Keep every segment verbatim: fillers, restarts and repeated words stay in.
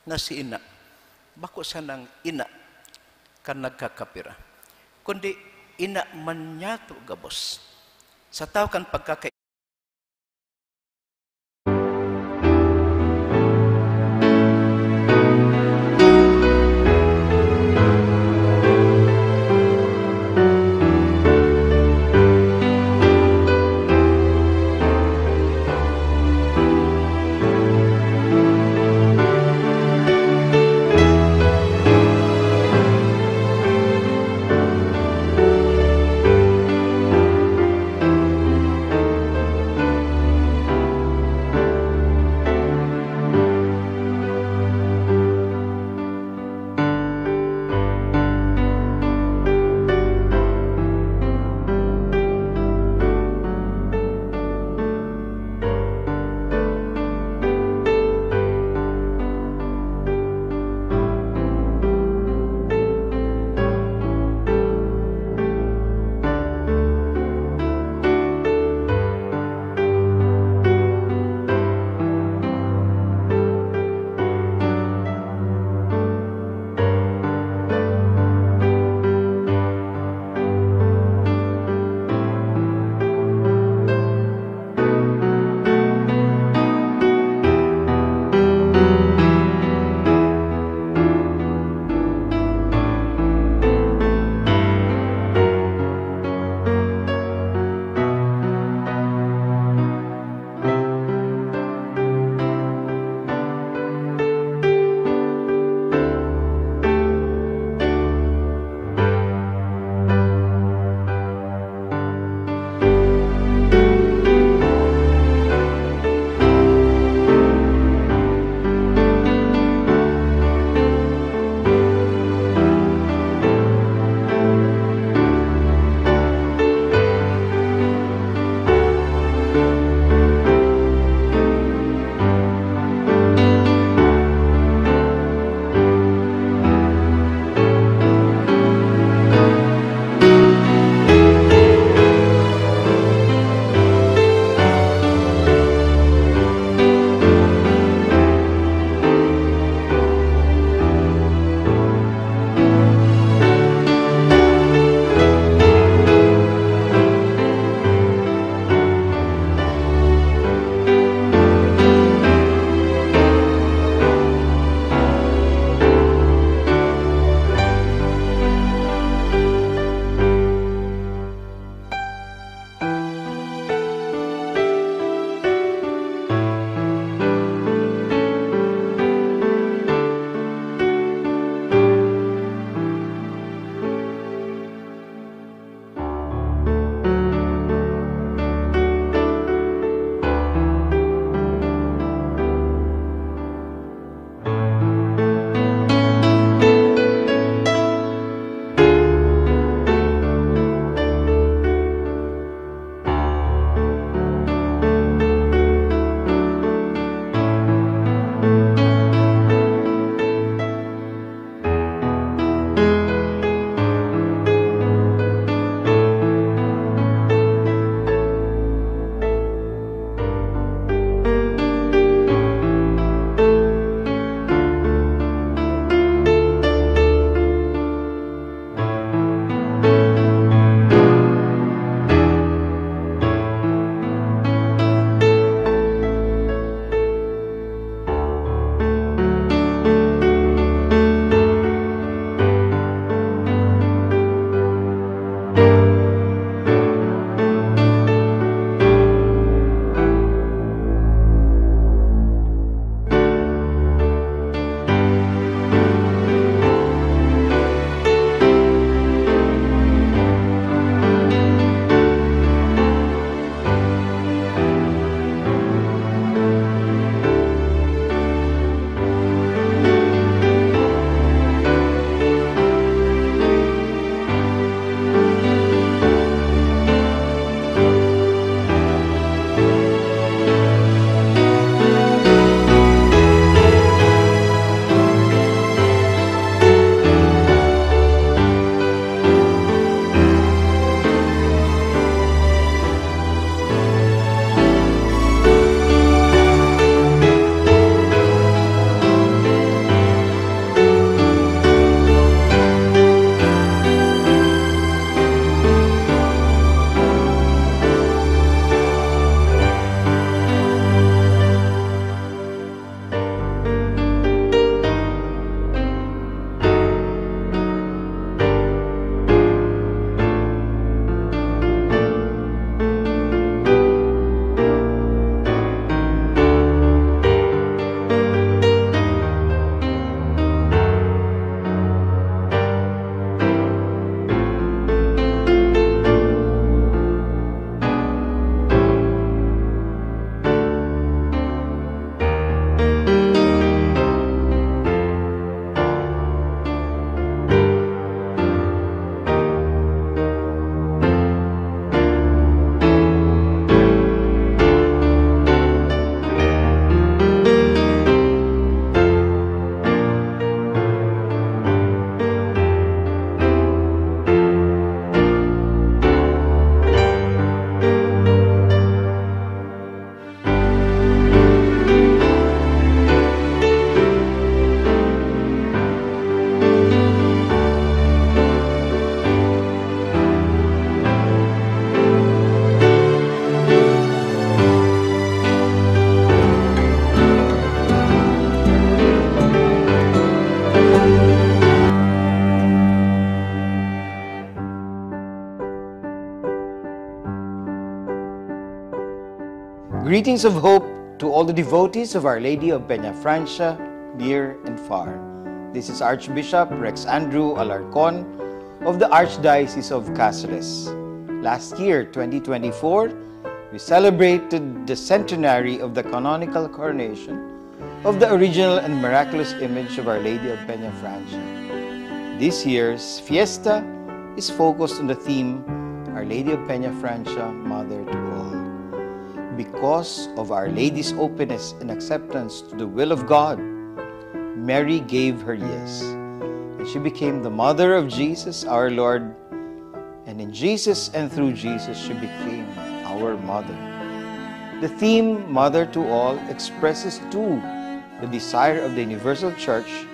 Na si ina, bako sanang ina kan nagkakapira, kundi ina man niyato gabos. Sa tawo kan pagkaka- Greetings of hope to all the devotees of Our Lady of Peñafrancia, near and far. This is Archbishop Rex Andrew Alarcon of the Archdiocese of Caceres. Last year, twenty twenty-four, we celebrated the centenary of the canonical coronation of the original and miraculous image of Our Lady of Peñafrancia. This year's fiesta is focused on the theme, Our Lady of Peñafrancia, Mother to All. Because of Our Lady's openness and acceptance to the will of God, Mary gave her yes, and she became the mother of Jesus, our Lord, and in Jesus and through Jesus, she became our mother. The theme, Mother to All, expresses too the desire of the universal church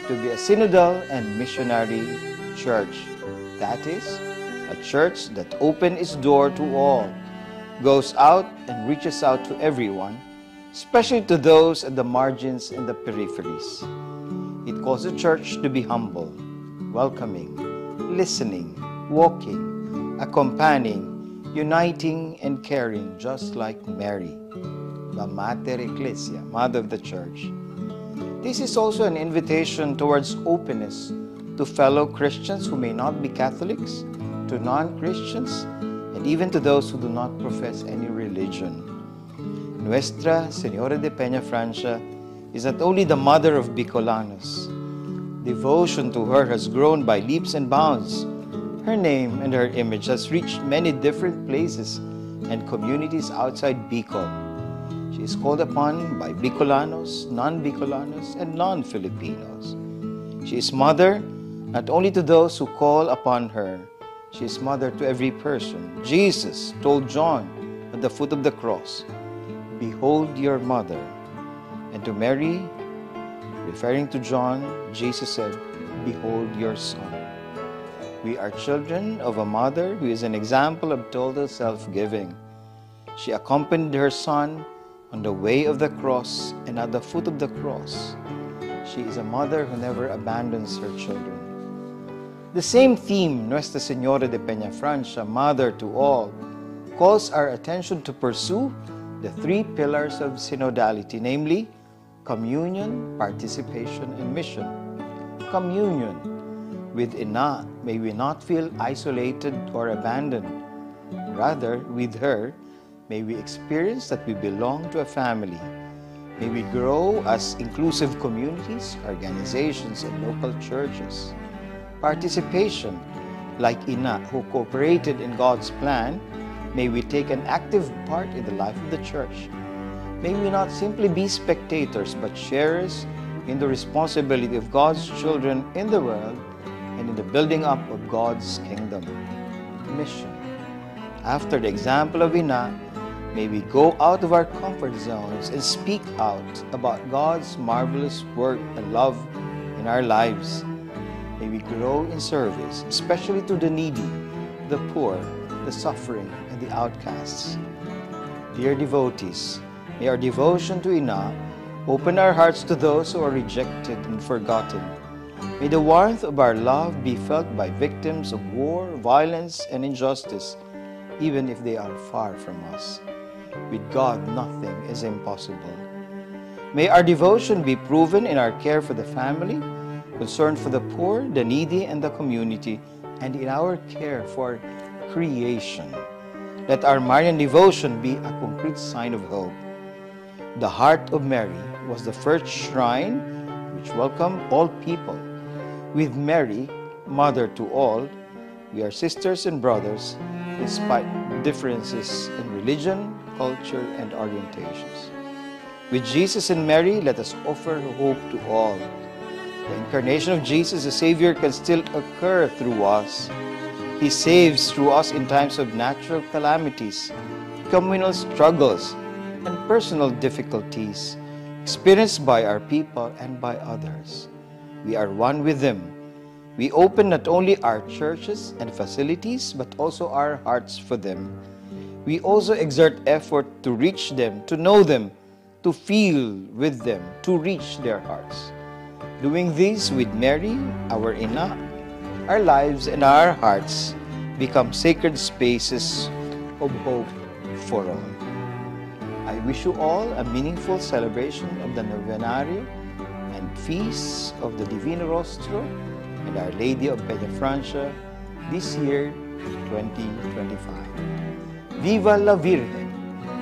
to be a synodal and missionary church. That is, a church that opens its door to all, goes out and reaches out to everyone, especially to those at the margins and the peripheries. It calls the church to be humble, welcoming, listening, walking, accompanying, uniting, and caring, just like Mary, the Mater Ecclesia, Mother of the Church. This is also an invitation towards openness to fellow Christians who may not be Catholics, to non-Christians, and even to those who do not profess any religion. Nuestra Señora de Peñafrancia is not only the mother of Bicolanos. Devotion to her has grown by leaps and bounds. Her name and her image has reached many different places and communities outside Bicol. She is called upon by Bicolanos, non-Bicolanos, and non-Filipinos. She is mother not only to those who call upon her, she is mother to every person. Jesus told John at the foot of the cross, "Behold your mother." And to Mary, referring to John, Jesus said, "Behold your son." We are children of a mother who is an example of total self-giving. She accompanied her son on the way of the cross and at the foot of the cross. She is a mother who never abandons her children. The same theme, Nuestra Señora de Peñafrancia, Mother to All, calls our attention to pursue the three pillars of synodality, namely communion, participation, and mission. Communion. With Ina, may we not feel isolated or abandoned. Rather, with her, may we experience that we belong to a family. May we grow as inclusive communities, organizations, and local churches. Participation, like Ina who cooperated in God's plan, may we take an active part in the life of the church. May we not simply be spectators, but sharers in the responsibility of God's children in the world and in the building up of God's kingdom. Mission. After the example of Ina, may we go out of our comfort zones and speak out about God's marvelous work and love in our lives. May we grow in service, especially to the needy, the poor, the suffering, and the outcasts. Dear devotees, may our devotion to Ina open our hearts to those who are rejected and forgotten. May the warmth of our love be felt by victims of war, violence, and injustice, even if they are far from us. With God, nothing is impossible. May our devotion be proven in our care for the family, concern for the poor, the needy, and the community, and in our care for creation. Let our Marian devotion be a concrete sign of hope. The heart of Mary was the first shrine which welcomed all people. With Mary, Mother to all, we are sisters and brothers despite differences in religion, culture, and orientations. With Jesus and Mary, let us offer hope to all. The incarnation of Jesus the Savior can still occur through us. He saves through us in times of natural calamities, communal struggles, and personal difficulties experienced by our people and by others. We are one with them. We open not only our churches and facilities, but also our hearts for them. We also exert effort to reach them, to know them, to feel with them, to reach their hearts. Doing this with Mary, our Ina, our lives and our hearts become sacred spaces of hope for all. I Wish you all a meaningful celebration of the Novenario and Feast of the Divino Rostro and Our Lady of Peñafrancia this year, twenty twenty-five. Viva la Virgen!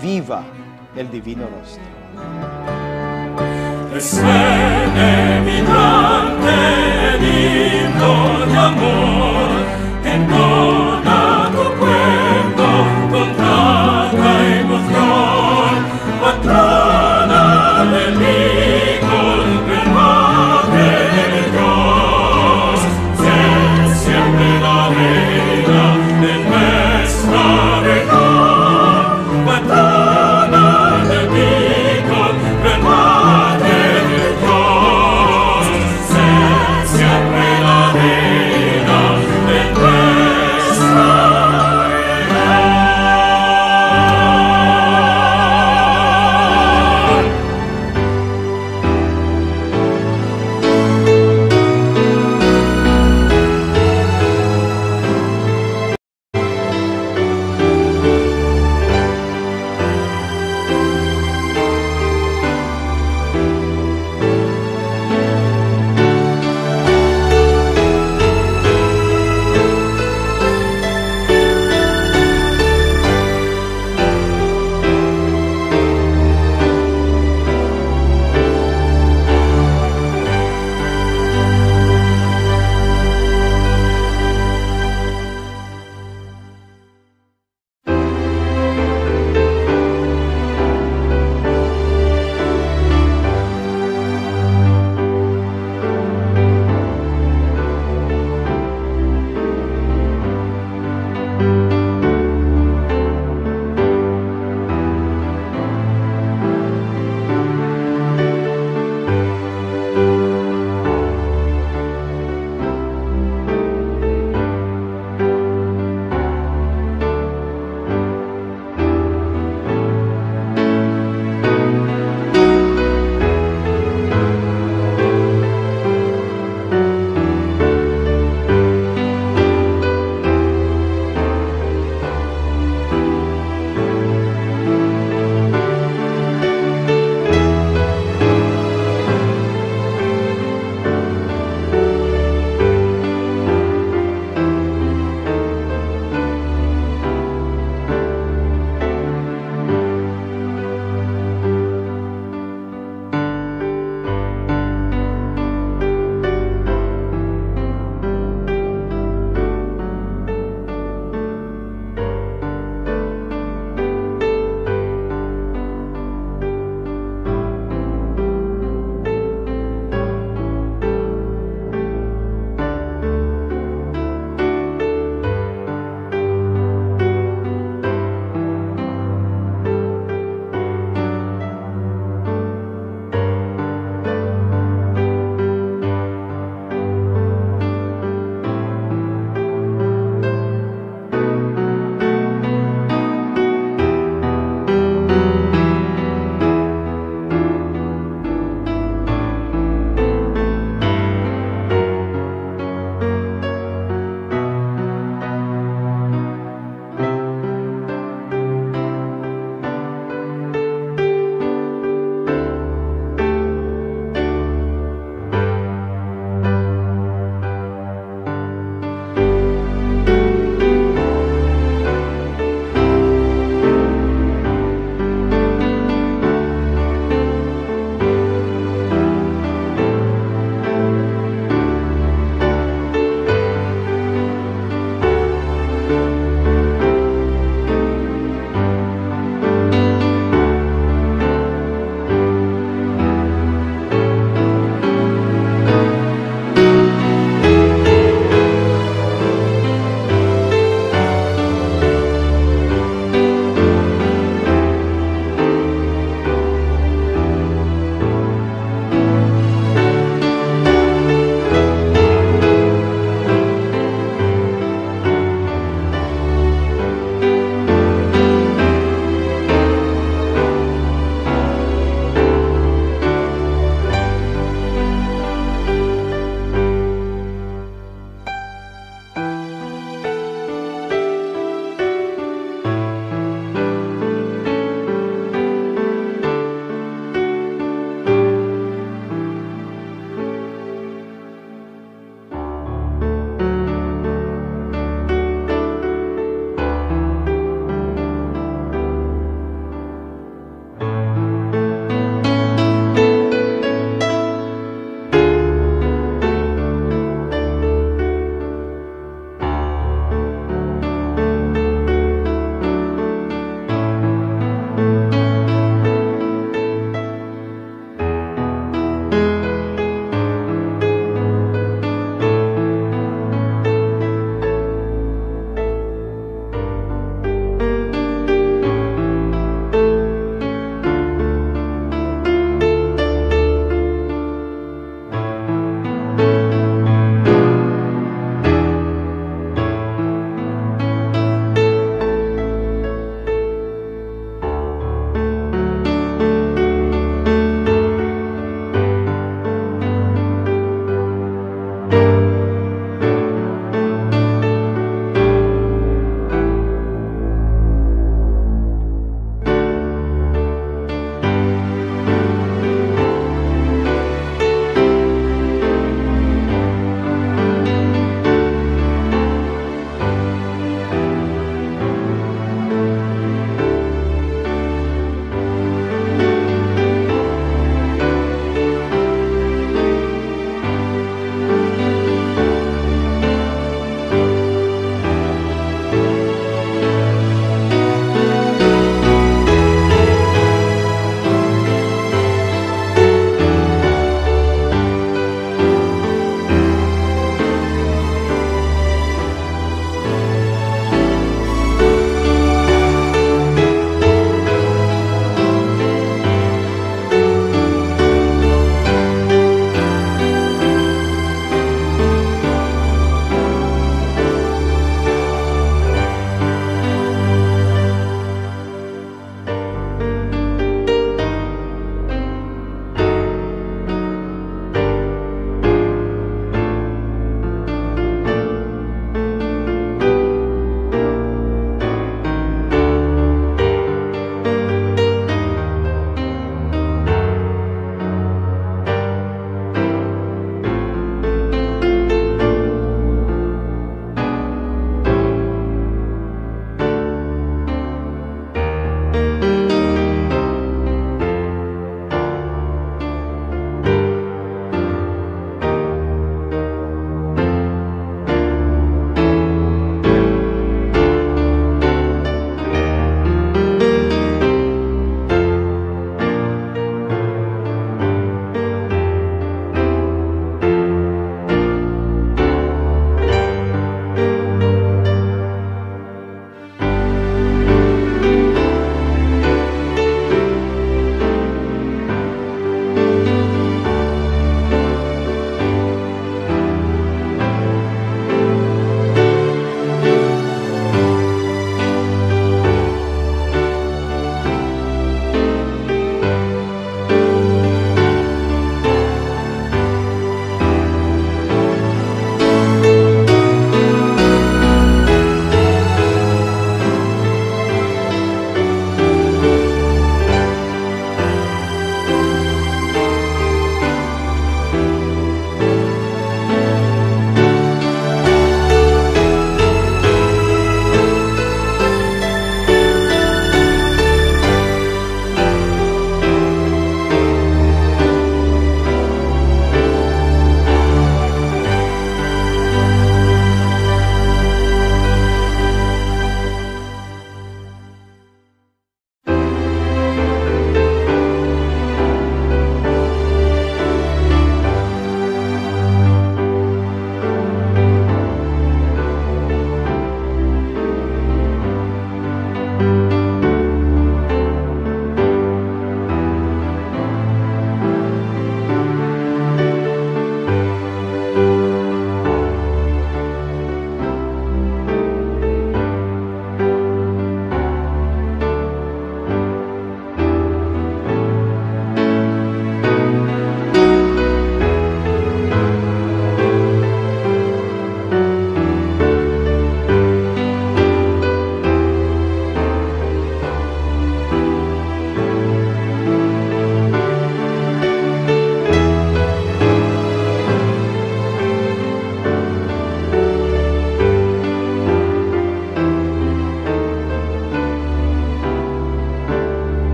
Viva el Divino Rostro! Desde mi grande himno de amor, entona tu cuerpo con cada emoción, patrona del Hijo, Madre de Dios, sé siempre la reina de nuestra región, patrona del Hijo, Madre de Dios.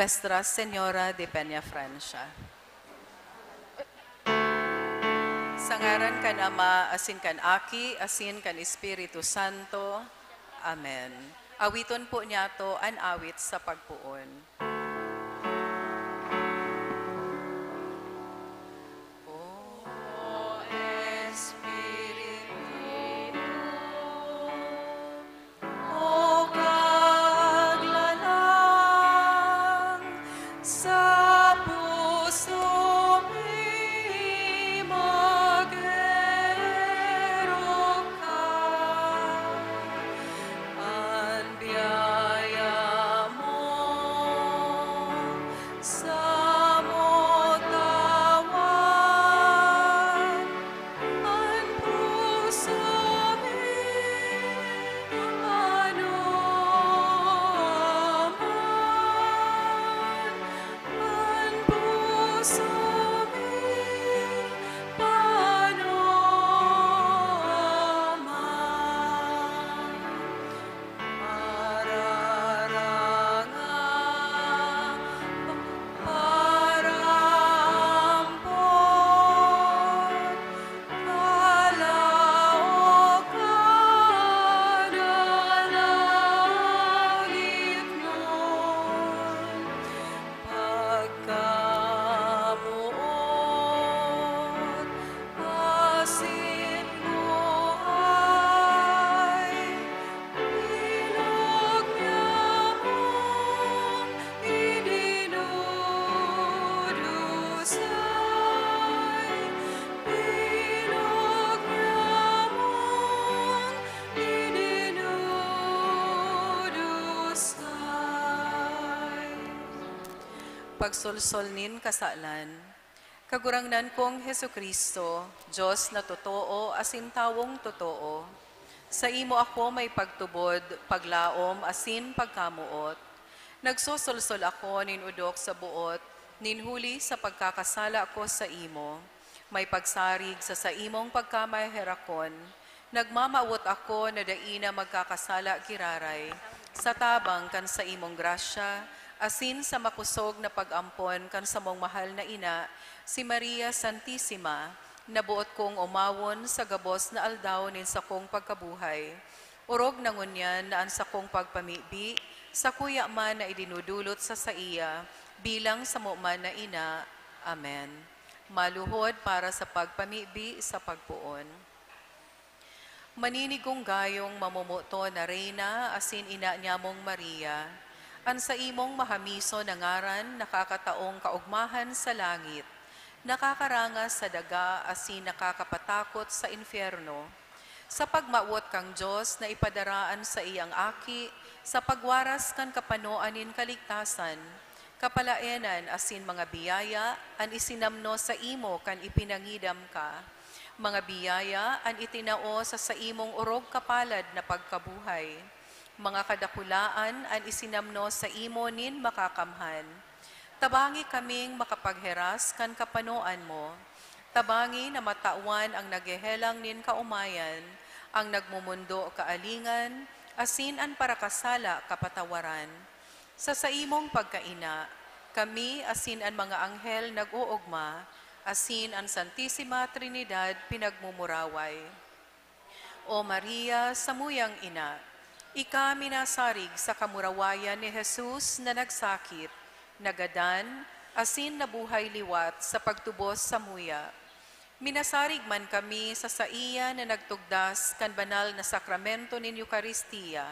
Nuestra Señora de Peñafrancia. Sa ngaran kan Ama, asin kan Aki, asin kan Espiritu Santo. Amen. Awiton po niyato an awit sa pagpoon. O Espiritu, O Kaglalang, sa puso mi mag-erok ka. An biyaya mo samo tawan, an puso mi, ano man, an puso mi, paano man. Pararangan, parampon, kalaog ka na langit nun. Pagkamoot asin buhay, bilog niya mong idinudusay, bilog niya mong idinudusay. Pagsolsol nin kasalan. Kagurangnan kong Jesu-Cristo, Dios na totoo asin tawong totoo, saimo ako may pagtubod, paglaom asin pagkamoot. Nagsosolsol ako nin odok sa boot nin huli sa pagkakasala ko saimo. May pagsarig sa saimong pagkamaherakon, nagmamawot ako na dai na magkakasala giraray, sa tabang kan saimong grasya, asin sa makosog na pag-ampon kan samong mahal na ina, si Maria Santisima, na boot kong omawon sa gabos na aldaw nin sakong pagkabuhay. Orog na ngunyan na an sakong pagpamibi, sakuya man na idinudulot sa saiya, bilang samo man na ina. Amen. Maluhod para sa pagpamibi sa pagpoon. Maninigong gayong mamomoton na Reyna asin ina niyamong Maria, an saimong mahamison na ngaran nakakataong kaogmahan sa langit, nakakarangas sa daga asin nakakapatakot sa impyerno. Sa pagmawot kang Dios na ipadara an saiyang Aki sa pagwaras kan kapanoan nin kaligtasan, kapalaenan asin mga biyaya an isinamno saimo kan ipinangidam ka. Mga biyaya an itinao sa saimong orog kapalad na pagkabuhay. Mga kadakulaan an isinamno saimo nin Makakamhan. Tabangi kaming makapagheras kan kapanoan mo. Tabangi na matawan ang naghehelang nin kaomayan, ang nagmomondo kaalingan, asin an parakasala kapatawaran. Sa saimong pagkaina, kami asin an mga anghel nag-oogma, asin an Santisima Trinidad pinagmumuraway. O Maria, samuyang ina, ika minasarig sa kamurawayan ni Jesus na nagsakit, nagadan, asin nabuhay liwat sa pagtubos samuya. Minasarig man kami sa saiya na nagtugdas kan banal na sakramento nin Eukaristia.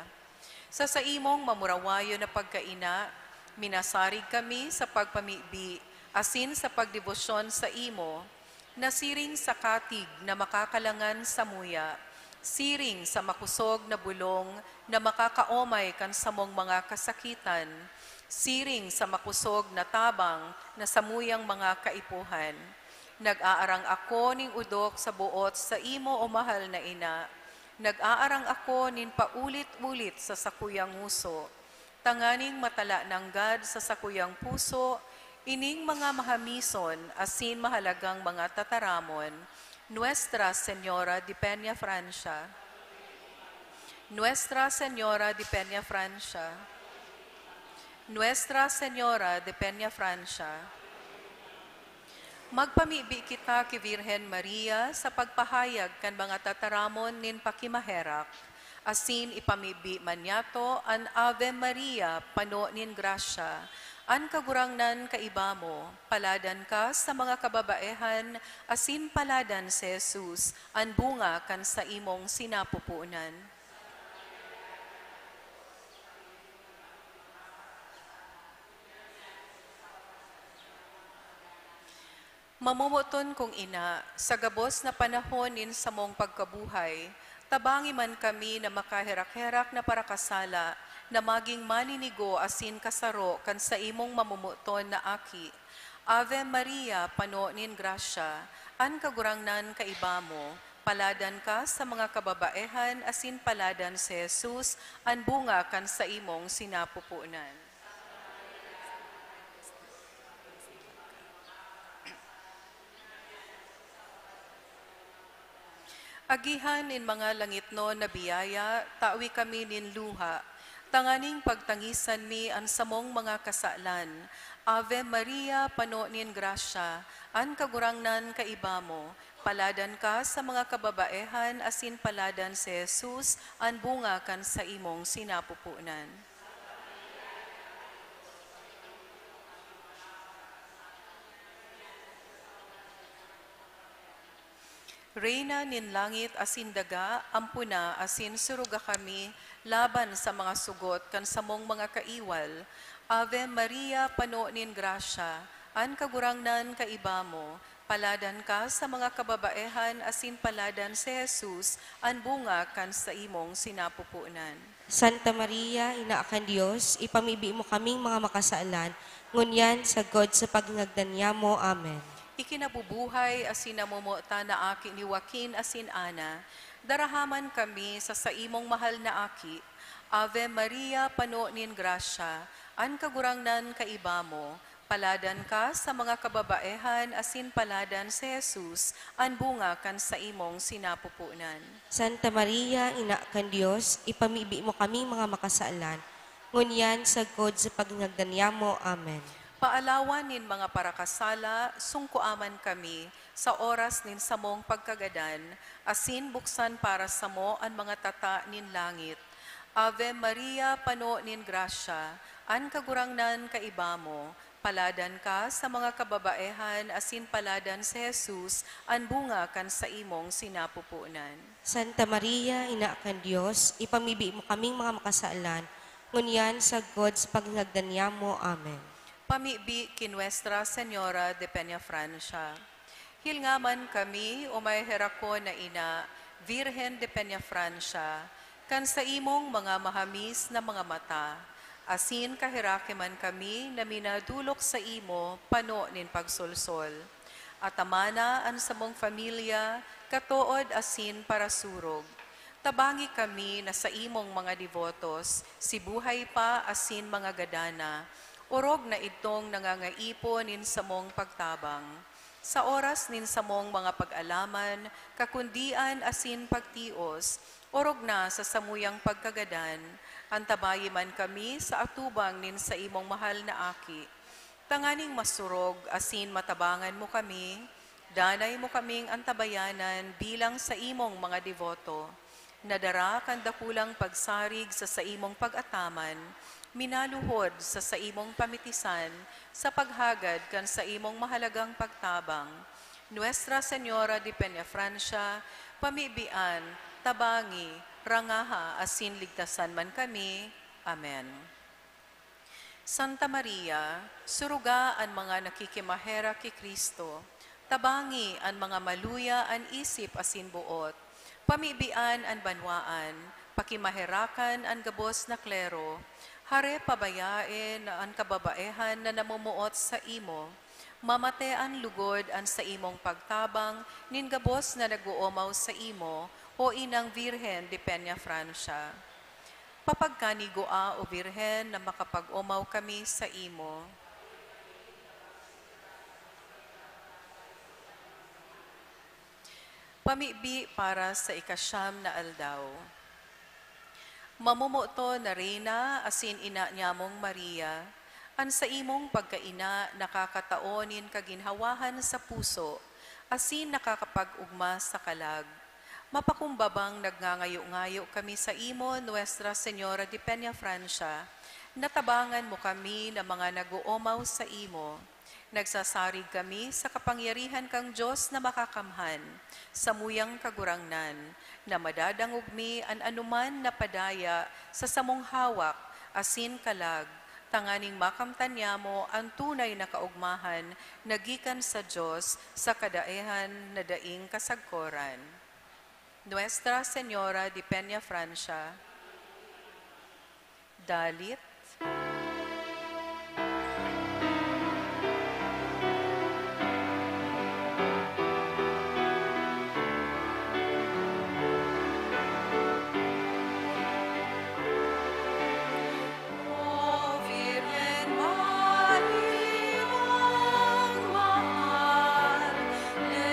Sa saimong mamurawayon na pagkaina, minasarig kami sa pagpamibi asin sa pagdebosyon saimo, na siring sa katig na makakalangan samuya, siring sa makosog na bulong na makakaomay kan samong mga kasakitan, siring sa makosog na tabang na samuyang mga kaipuhan. Nag-aarang ako ning odok sa boot saimo, o mahal na ina. Nag-aarang ako nin paulit-ulit sa sakuyang ngoso, tanganing matala nanggad sa sakuyang puso ining mga mahamison asin mahalagang mga tataramon. Nuestra Señora de Peñafrancia. Nuestra Señora de Peñafrancia. Nuestra Señora de Peñafrancia. Magpamibi kita ki Virgen Maria sa pagpahayag kan mga tataramon nin pakimaherak, asin ipamibi man niyato an Ave Maria, pano nin grasya, an Kagurangnan kaiba mo, paladan ka sa mga kababaehan, asin paladan si Jesus, an bunga kan saimong sinapupunan. Mamomoton kong ina, sa gabos na panahon nin samong pagkabuhay, tabangi man kami na makaherak-herak na parakasala na magin maninigo asin kasaro kan saimong mamomoton na Aki. Ave Maria, pano nin grasya, an Kagurangnan kaiba mo, paladan ka sa mga kababaehan asin paladan si Jesus, an bunga kan saimong sinapupunan. Agihan nin mga langitnon na biyaya, tawi kami nin luha, tanganing pagtangisan mi an samong mga kasalan. Ave Maria, pano nin grasya, an Kagurangnan kaiba mo. Paladan ka sa mga kababaehan, asin paladan si Jesus, an bunga kan saimong sinapupunan. Reyna nin langit asin daga, ampona asin suruga kami laban sa mga sugot kan samong mga kaiwal. Ave Maria, pano nin grasya, an Kagurangnan kaiba mo, paladan ka sa mga kababaehan asin paladan si Jesus, an bunga kan saimong sinapupunan. Santa Maria, Ina kan Dios, ipamibi mo kaming mga makasalan, ngunyan sagkod sa paghingagdan nyamo. Amen. Ikinabubuhay asin namomotan na Aki ni Joaquin asin Ana, darahaman kami sa saimong mahal na Aki. Ave Maria, pano nin grasya, an Kagurangnan kaiba mo, paladan ka sa mga kababaehan asin paladan si Jesus, an bunga kan saimong sinapupunan. Santa Maria, Ina kan Dios, ipamibi mo kaming mga makasalan, ngunyan sagkod sa paghingagdan nyamo. Amen. Paalawan nin mga parakasala, sungkoa man kami sa oras nin samong pagkagadan, asin buksan para samo an mga tata nin langit. Ave Maria, pano nin grasya, an Kagurangnan kaiba mo, paladan ka sa mga kababaehan asin paladan si Jesus, an bunga kan saimong sinapupunan. Santa Maria, Ina kan Dios, ipamibi mo kaming mga makasalan, ngunyan sagkod sa paghingagdan nyamo. Amen. Pamibi ki Nuestra Señora de Peñafrancia. Hilngaman kami, o may herakon na ina, Virgen de Peñafrancia, kan saimong mga mahamis na mga mata, asin kaheraki man kami na minadolok saimo pano nin pagsolsol. Atamana an samong familya, katood asin parasurog. Tabangi kami na saimong mga debotos, si buhay pa asin mga gadana, orog na idtong nangangaipo nin samong pagtabang. Sa oras nin samong mga pag-alaman, kakundian asin pagtios, orog na sa samuyang pagkagadan, antabayi man kami sa atubang nin saimong mahal na Aki. Tanganing masurog asin matabangan mo kami, danay mo kaming antabayanan bilang saimong mga deboto. Nadara kan dakulang pagsarig sa saimong pag-ataman, minaluhod sa saimong pamitisan sa paghagad kan saimong mahalagang pagtabang. Nuestra Señora de Peñafrancia, pamibian, tabangi, rangaha, asin ligtasan man kami. Amen. Santa Maria, suruga an mga nakikimaherak ki Cristo, tabangi an mga maluya an isip asin boot, pamibian an banwaan, pakimaherakan an gabos na klero, hare pabayae an kababaehan na namomoot saimo, mamate an lugod an saimong pagtabang nin gabos na nag-oomaw saimo, o Inang Virgen de Peñafrancia. Papagkanigua, O Birhen, na makapag-omaw kami saimo. Pamibi para sa ikasyam na aldaw. Mamomoton na Reyna asin ina nyamong Maria, An saimong pagkaina nakakatao nin kaginhawahan sa puso, asin nakakapag-ogma sa kalag. Mapakumbabang nagngangayo-ngayo kami saimo, Nuestra Señora de Peñafrancia, na tabangan mo kami na mga nag-oomaw saimo. Nagsasarig kami sa kapangyarihan kan Dios na Makakamhan, samuyang Kagurangnan, na madadangog mi an anoman na padaya sa samong hawak asin kalag, tanganing makamtan niamo an tunay na kaogmahan na gikan sa Dios sa kadaihan na daing kasagkoran. Nuestra Señora de Peñafrancia. Dalit. O Virgen Mariang mahal, de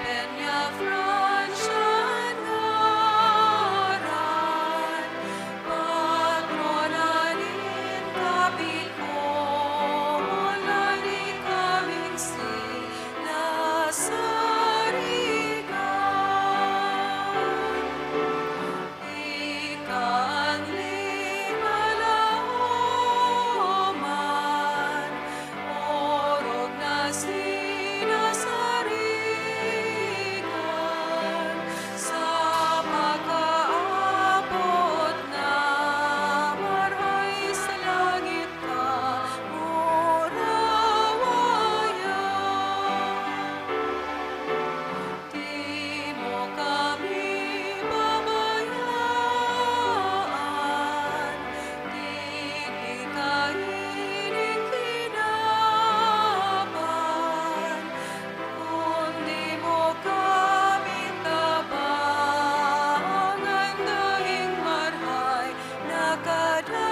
Peñafrancia an ngaran, patrona nin Kabikolan, ikaming sinasarigan. Ika an linalahoman, orog na sinasarigan, sa pakaapot na marhay sa langit ka murawayan. Di mo kami pabayaan, digdi kaini kinaban, kundi mo kami tabangan, daing marhay na kadadagnan.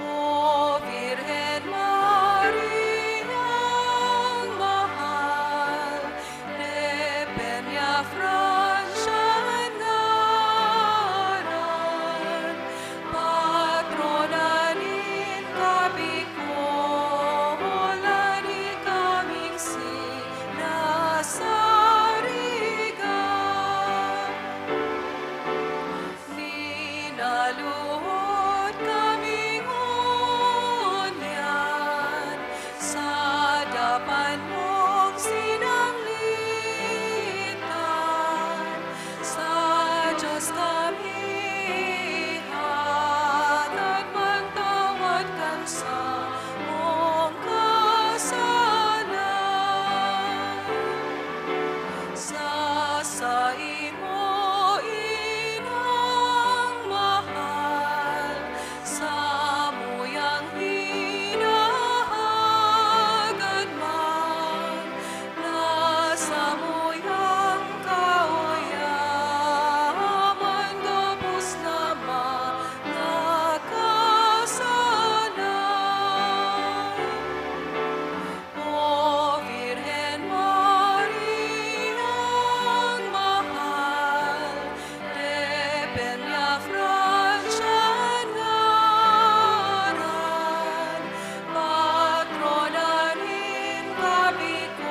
O Virgen Mariang mahal, de Peñafrancia an ngaran, patrona nin Kabikolan, ikaming sinasarigan. Minaluhod kami ngunyan sa dapan mong sinanglitan, sa Diyos kami hatag magtawad kan samong kasalan. Sa saimo, Inang mahal, samuyang hinahagad man, na samuyang kaoyaman gabos na mga kasalan. O Virgen Mariang mahal, de Peñafrancia an ngaran, patrona nin Kabikolan,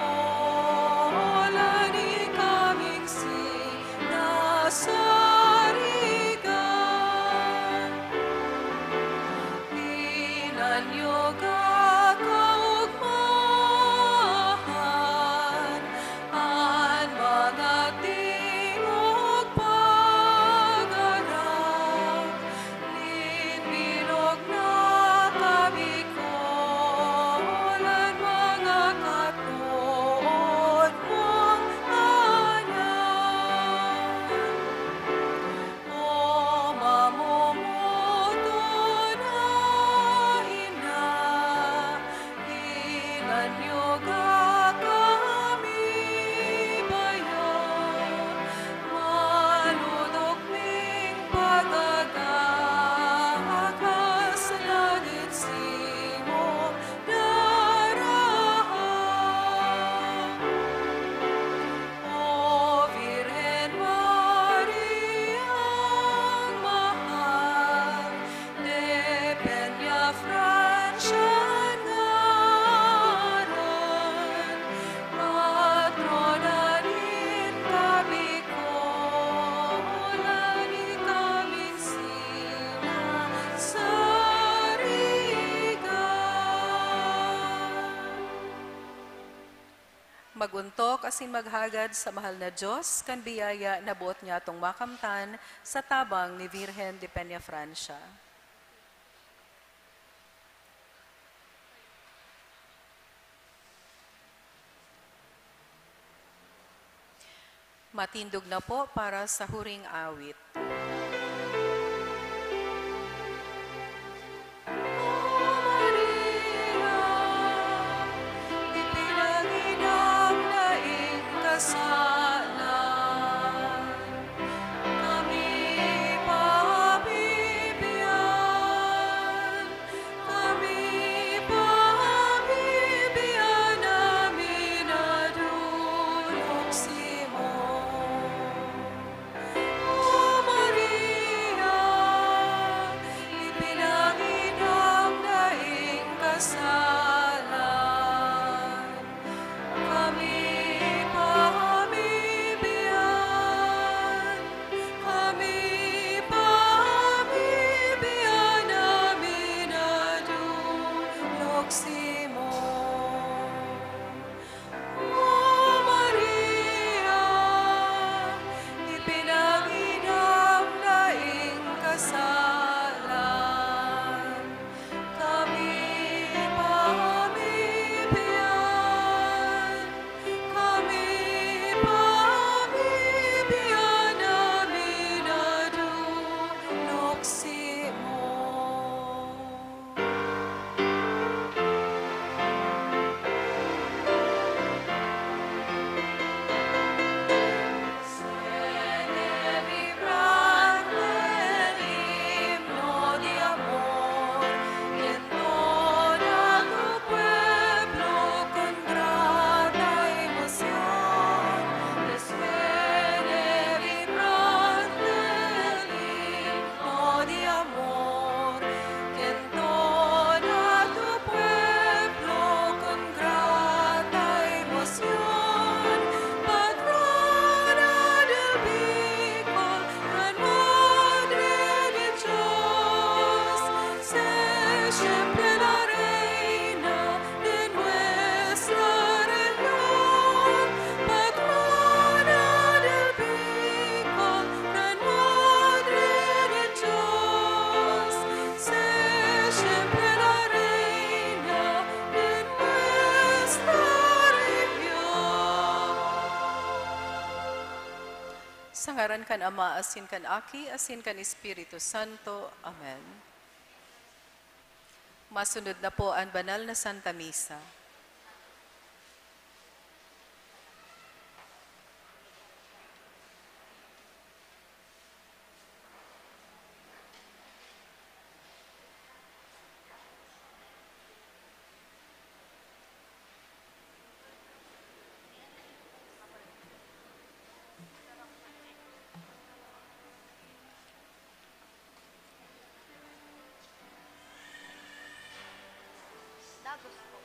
ikaming sinasarigan. Pinanyog ka kaogmahan, an mga tingog pagarang, nin bilog na Kabikolan, mga katood mong anak. O mamumuto na ina, Mag-ontok asin maghagad sa mahal na Dios kan biyaya na boot niyatong makamtan sa tabang ni Virgen de Peñafrancia. Matindog na po para sa huring awit. O Maria, ipinangidaang daing kasalan, kami pabibiyan, kami pabibiyan na minadolok simo. O Maria, ipinangidang daing kasalan, kami pamibiyan, kami pamibiyan na minadolok simo. O Maria, ipinangidang daing kasalan, kami pamibiyan, kami pamibiyan na minadolok simo. Ven e vibrante el himno de amor, que en toda tu pueblo con grata emoción, patrona del Bicol, gran Madre de Dios, sé siempre la reina de nuestra región, patrona del Bicol, gran Madre de Dios, sé siempre la reina de nuestra región. Sa ngaran kan Ama, asin kan Aki, asin kan Espiritu Santo. Amen. Masunod na po an banal na Santa Misa. Dagos po.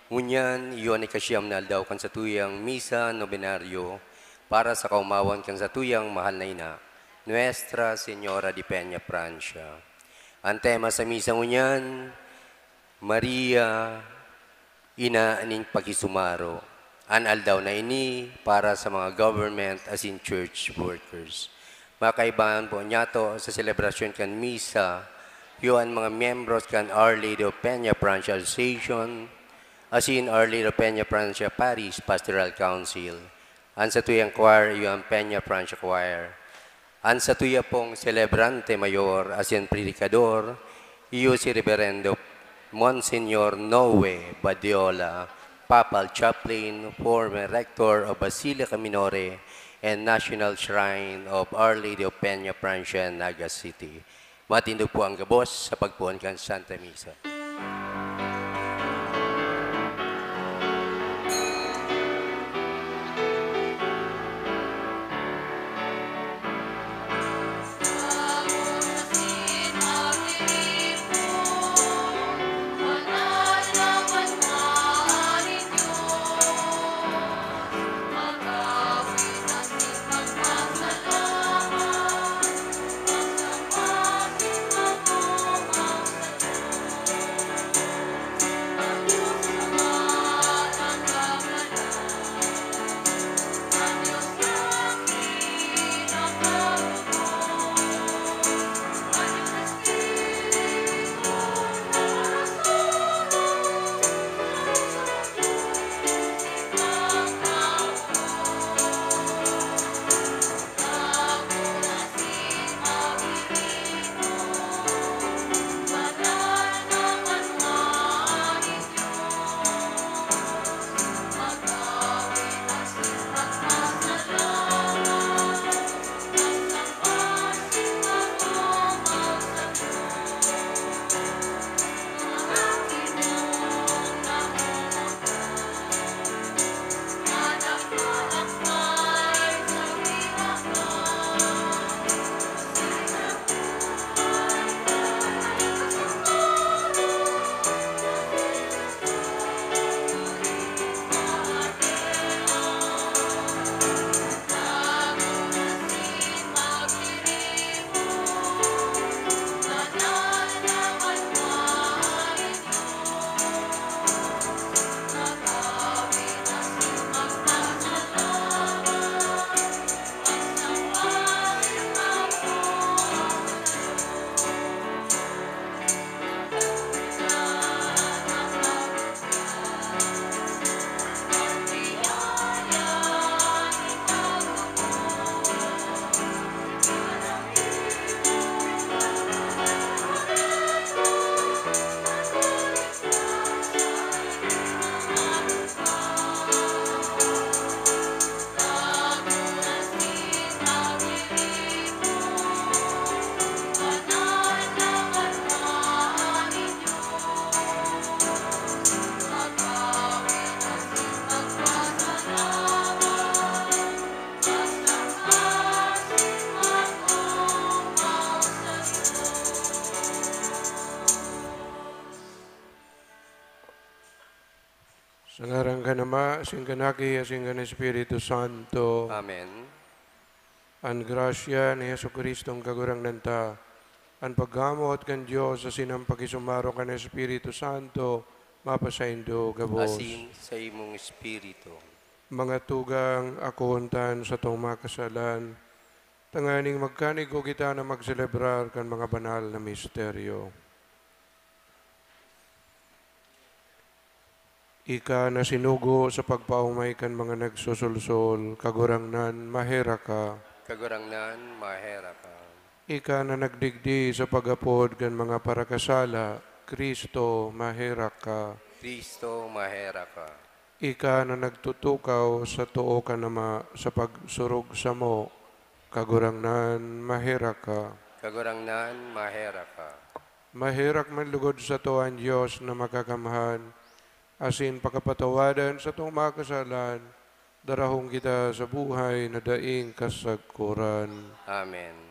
Ngunyan, iyo an ikasiyam na aldaw kan satuyang misa nobenaryo para sa kaomawan kan satuyang mahal na ina, Nuestra Señora de Peña Francia. An tema sa misa ngunyan, Maria, Ina nin Pakisumaro. An aldaw na ini para sa mga government asin church workers. Mga kaibahan po niyato, sa selebrasyon kan misa, iyo an mga miyembros kan Our Lady of Peña Francia Association, asin Our Lady of Peña Francia Parish Pastoral Council. An satuyang choir, iyo an Peña Francia Choir. An satuya pong selebrante mayor asin predikador, iyo si Reberendo Monsignor Noe Badiola, Papal Chaplain, former Rector of Basilica Minore and National Shrine of Our Lady of Peña Francia, Naga City. Matindog po ang gabos sa pagpoon kan Santa Misa. Sa ngaran kan Ama, asin kan Aki, asin kan Espiritu Santo. Amen. An grasya ni Jesu-Cristo an Kagurangnan ta, an pagkamoot kan Dios, asin an pakisumaro kan Espiritu Santo, mapasaindo gabos. Asin sa imong espiritu. Mga tugang, akoon ta an satong mga kasalan, tanganing magkanigo kita na magselebrar kan mga banal na misteryo. Ika na sinugo sa pagpaomay kan mga nagsusulsol, Kagurangnan, maherak ka. Kagurangnan, maherak ka. Ika na nagdigdi sa pag-apod kan mga parakasala, Cristo, maherak ka. Cristo, maherak ka. Ika na nagtutukaw sa too kan Ama sa pagsurog samo, Kagurangnan, maherak ka. Kagurangnan, maherak ka. Maherak man lugod sato an Dios na Makakamhan, asin pakapatawadan satong mga kasalan, darahon kita sa buhay na daing kasagkoran. Amen.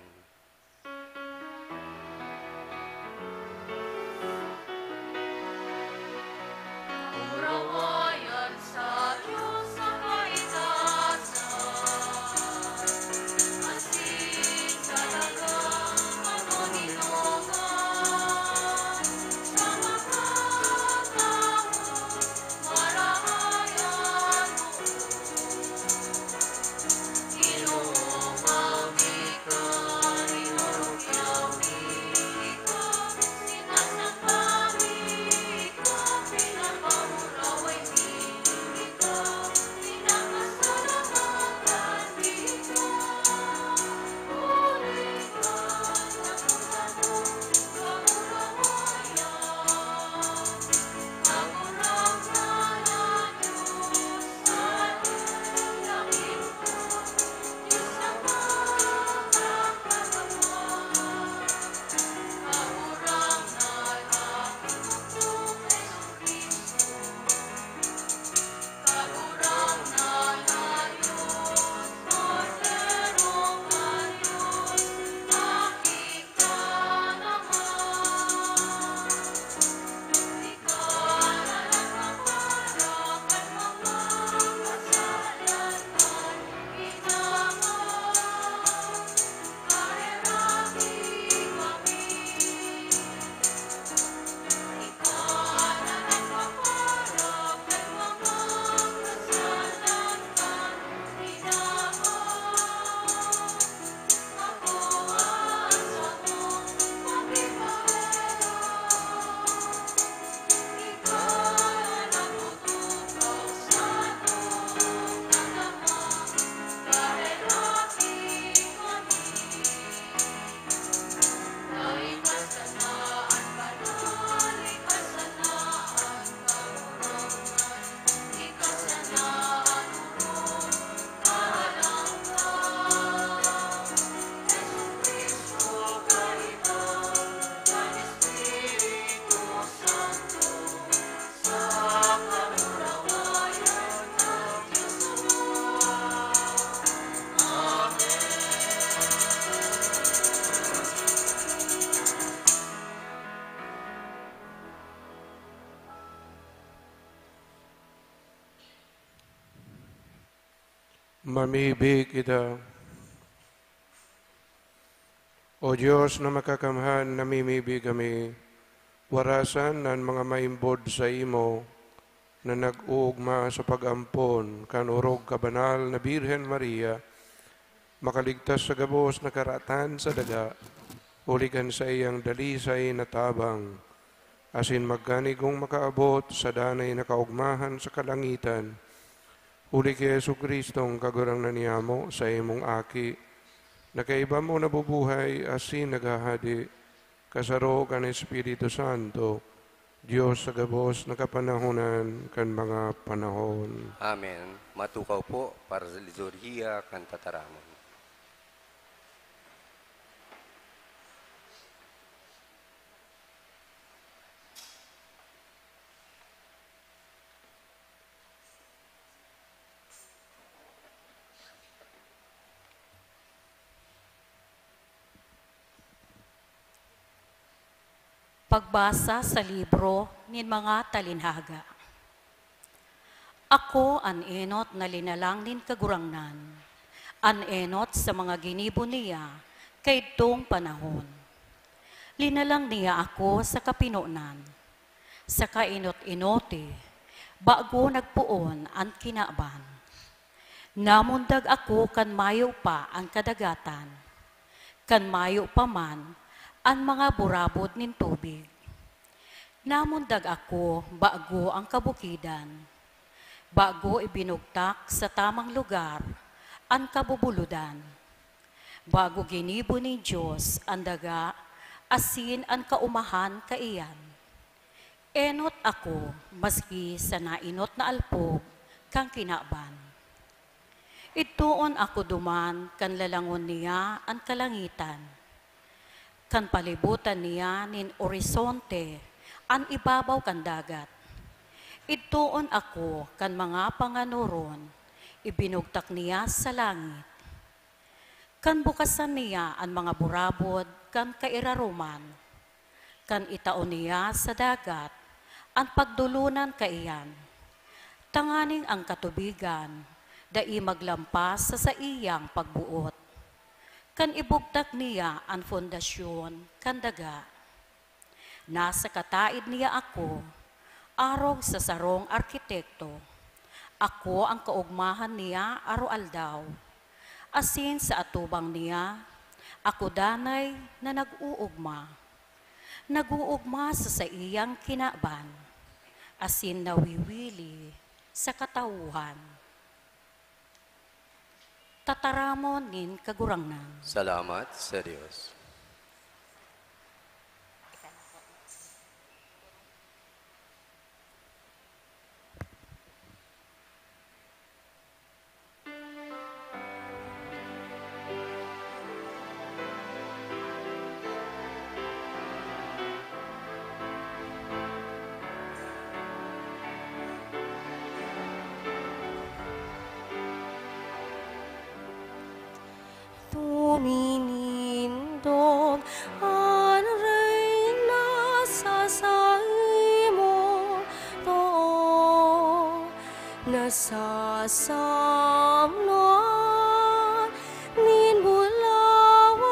Mamibi kita. O Dios na makakamhan, namimibi kami. Warasan an mga maimbod saimo na nag-oogma sa pag-ampon kan orog ka banal na Birhen Maria, makaligtas sa gabos na karatan sa daga, huli kan saiyang dalisay na tabang, asin magkanigong makaabot sa danay na kaogmahan sa kalangitan, huli ki Jesu-Cristong Kagurangnan niyamo, saimong Aki, na kaiba mo nabubuhay asin naghahade, kasaro kan Espiritu Santo, Dios sa gabos na kapanahonan kan mga panahon. Amen. Matukaw po para sa liturhiya kan tataramon. Pagbasa sa libro nin mga talinhaga. Ako an enot na linalang nin Kagurangnan, an enot sa mga ginibo niya kaidtong panahon. Linalang niya ako sa kapinonan, sa kaenot-enoti, bago nagpoon an kinaban. Namundag ako kan mayo pa an kadagatan, kan mayo pa man an mga burabod nin tubig. Namundag ako bago an kabukidan, bago ibinugtak sa tamang lugar an kabubuludan, bago ginibo nin Dios an daga asin an kaumahan kaiyan. Enot ako maski sa naenot na alpog kan kinaban. Idtoon ako duman kan lalangon niya an kalangitan, kan palibotan niya nin orisonte an ibabaw kan dagat. Idtoon ako kan mga panganoron, ibinugtak niya sa langit. Kan bukasan niya an mga burabod kan kairaroman, kan itao niya sa dagat an pagdolonan kaiyan, tanganing an katubigan dai maglampas sa saiyang pagboot. Kan ibugtak niya an pundasyon kan daga, nasa kataed niya ako, arog sa sarong arkitekto. Ako an kaogmahan niya aroaldaw, asin sa atubang niya ako danay na nag-oogma. Nag-oogma sa saiyang kinaban, asin nawiwili sa katauhan. Tataramon nin Kagurangnan. Salamat sa Dios. Tuminindog an Reyna sa saimong too, nasasamnoan nin bulawan.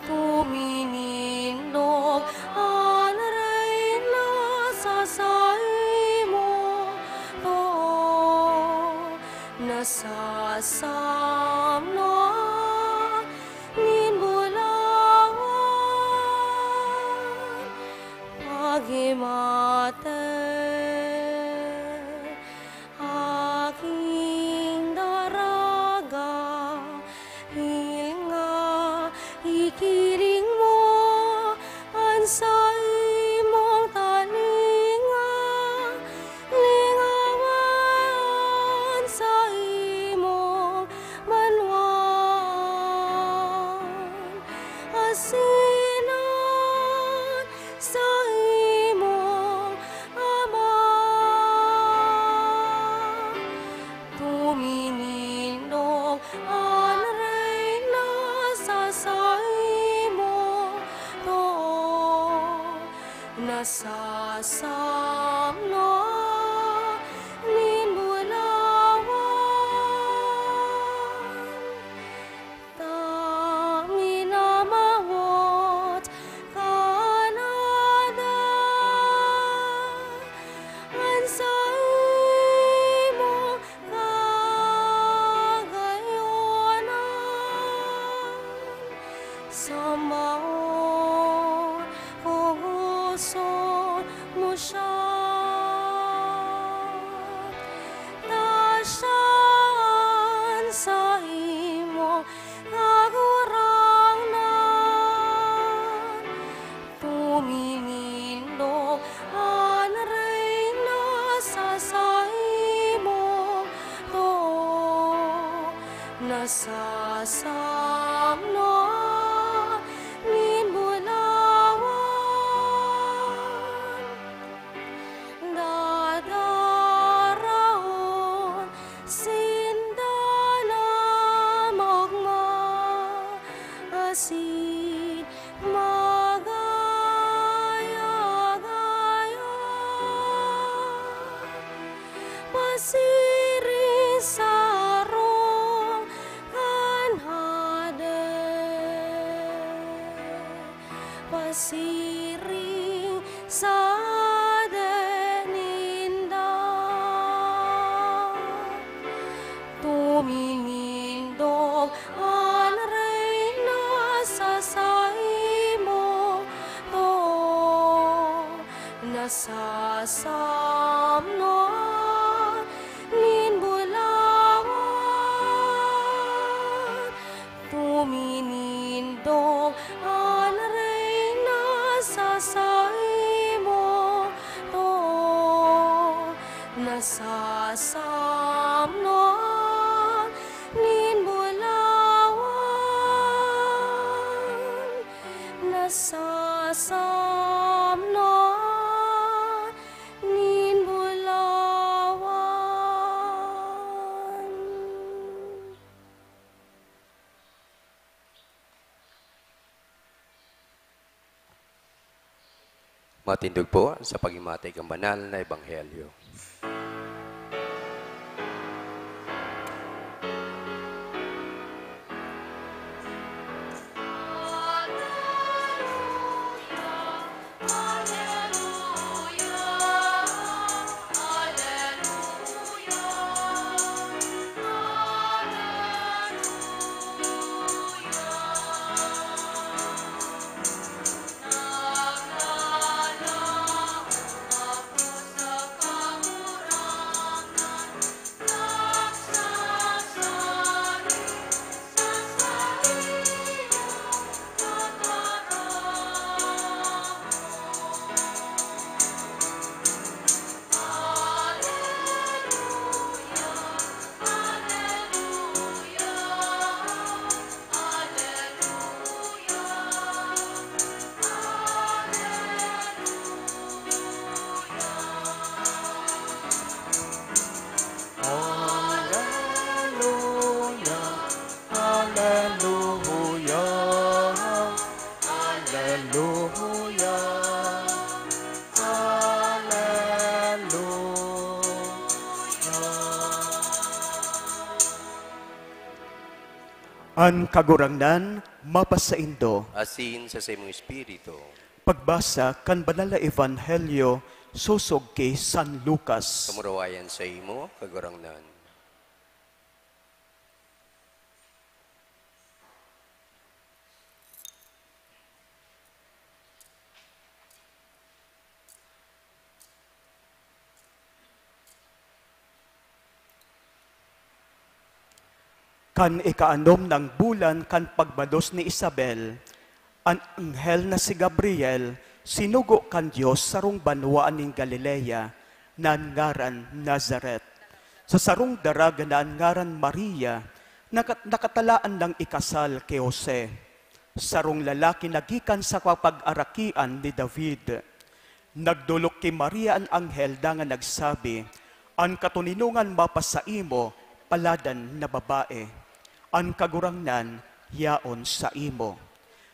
Tuminindog an Reyna sa saimong too, nasasamnoan nin bulawan. Paghimaten, aking daraga, hiling nga ikiling mo an saimong talinga, lingawan saimong banwaan, asin an saimong Ama. Tuminindog an Reyna sa saimong too, nasasamnoan nin bulawan. Mao, hugoson mo siya, ta siya an saimong Kagurangnan. Tuminindog an Reyna sa saimong too, nasasamno nin bulawan. Dadaraon sinda na magmaasin, magaya-gaya, pasiring sa harong kan Hade, pasiring sa Hade ninda. Tuminindog an Reyna sa saimong too, nasasamnoan nin bulawan. Tuminindog an Reyna sa saimong too, nasasamnoan nin bulawan, nasasamnoan nin bulawan. Matindog po sa paghimatay kan banal na ebanghelyo. Aleluya, aleluya, aleluya, aleluya. An Kagurangnan mapasaindo. Asin sa saimong espiritu. Pagbasa kan Banal na Ebanghelyo sosog ki San Lucas. Kamurawayan saimo, Kagurangnan. Kan ikaanom nang bulan kan pagbalos ni Isabel, an anghel na si Gabriel sinugo kan Dios sarong banwaan nin Galilea na an ngaran Nazaret, sa sarong daraga na an ngaran Maria, na ka-, nakatalaan nang ikasal ki Jose, sarong lalaki na gikan sa kapag-arakian ni David. Nagdolok ki Maria an anghel dangan nagsabi, "An katoninongan mapasaimo, paladan na babae. An Kagurangnan yaon saimo."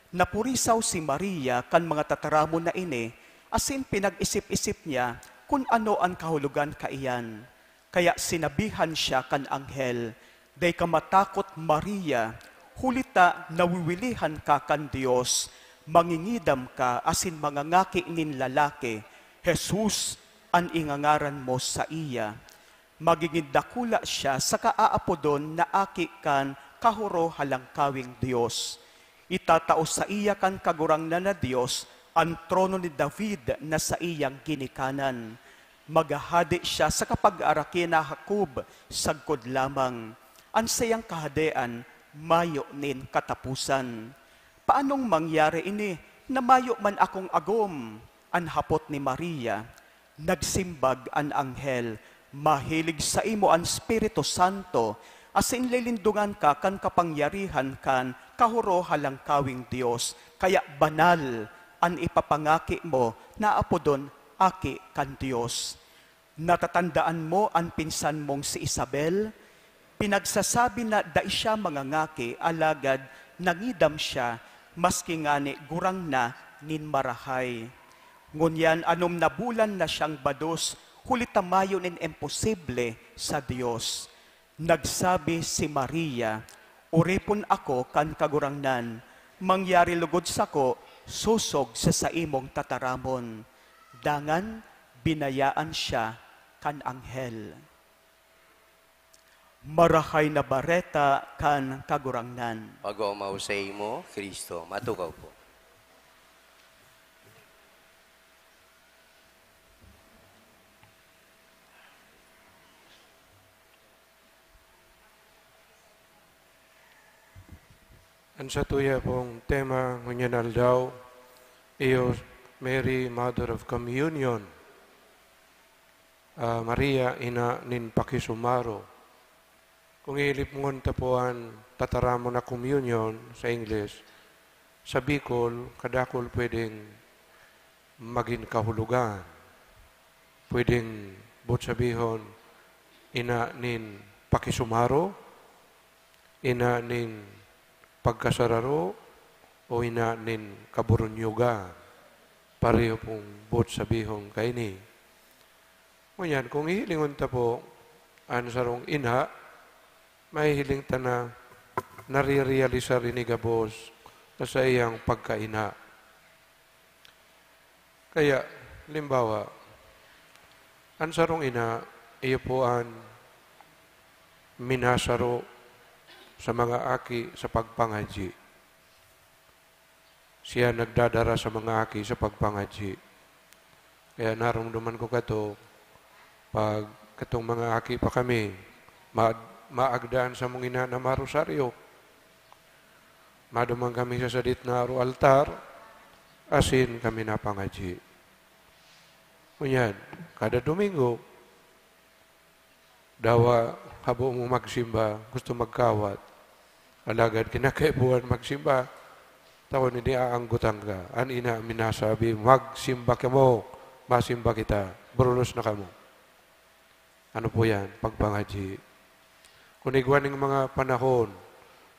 Napurisaw si Maria kan mga tataramon na ini, asin pinag-isip-isip niya kun ano an kahulogan kaiyan. Kaya sinabihan siya kan anghel, "Dai ka matakot, Maria, huli ta nawiwilihan ka kan Dios. Mangingidam ka asin mangangaki nin lalaki, Jesus an ingangaran mo saiya. Magigin dakula siya saka aapodon na Aki kan Kahorohalangkaweng Dios. Itatao saiya kan Kagurangnan na Dios an trono ni David na saiyang ginikanan. Maghahade siya sa kapagarakian na Jacob sagkod lamang. An saiyang kahadean mayo nin kataposan. "Paanong mangyari ini na mayo man akong agom?" an hapot ni Maria. Nagsimbag an anghel, "Mahilig saimo an Espiritu Santo, asin lilindongan ka kan kapangyarihan kan Kahorohalangkaweng Dios, kaya banal an ipapangaki mo na apodon Aki kan Dios. Natatandaan mo an pinsan mong si Isabel? Pinagsasabi na dai siya mangangaki, alagad nangidam siya, maski ngani gurang na nin marahay. Ngunyan, anom na bulan na siyang bados, huli ta mayo nin imposible sa Dios." Nagsabi si Maria, "Oripon ako kan Kagurangnan, mangyari logod sako sosog sa saimong tataramon." Dangan, binayaan siya kan anghel. Marahay na Bareta kan Kagurangnan. Pag-omaw saimo, Cristo. Matukaw po. An satuya pong tema ngunyan aldaw, iyo Mary, Mother of Communion. Ah, Maria, ina nin pakisumaro. Kung iilip ngon ta po an tataramon na communion sa Ingles, sa Bicol, kadakul pwedeng magin kahulogan. Pwedeng, boot sabihon, ina nin pakisumaro, ina nin pagkasararo, o ina nin kaburunyogan. Pareho pong boot sabihon kaini. Ngunyan, kung hihilingon ta po an sarong ina, mahihiling ta na narerealisar ini gabos sa saiyang pagkaina. Kaya, halimbawa, an sarong ina, iyo po an minasaro sa mga aki sa pagpangadyi. Siya nagdadara sa mga aki sa pagpangadyi. Kaya naromdoman ko kato, pag katong mga aki pa kami, ma-, maagda an samong ina na marosaryo. Maduman kami sa sadit na aro altar, asin kami napangadyi. Ngunyan, kada Domingo, dawa habo mo magsimba, gusto magkawat. Alagad kinakaipuhan magsimba, ta kun ini aanggotan ka. An ina minasabi, "Magsimba kamo, masimba kita. Burulos na kamo." Ano po yan? Pagpangadyi. Kun igwa ning mga panahon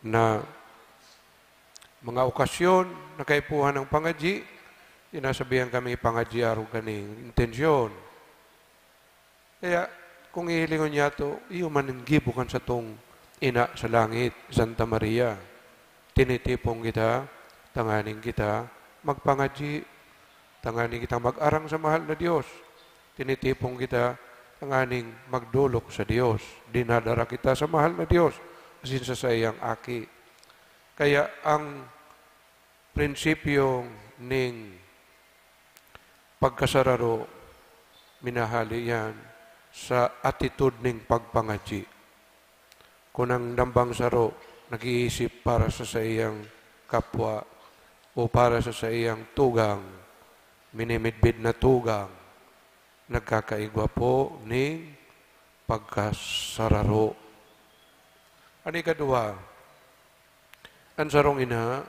na mga okasyon na kaipuhan ang pangadyi, sinasabihan kami pangadyi arog kaning intensyon. Kaya, kung hihilingon niya to, iyo man ang gibo kan satong Ina sa langit, Santa Maria. Tinitipon kita, tanganing kita magpangadyi, tanganing kita mag-arang sa mahal na Dios. Tinitipon kita, tanganing magdolok sa Dios. Dinadara kita sa mahal na Dios, asin sa saiyang Aki. Kaya ang prinsipyo ning pagkasararo, minahali yan sa atitod ning pagpangadyi. Kun ang nambang saro nag-iisip para sa saiyang kapwa o para sa saiyang tugang, minimidbid na tugang, nagkakaigwa po ning pagkasararo. An ikaduwa, an sarong ina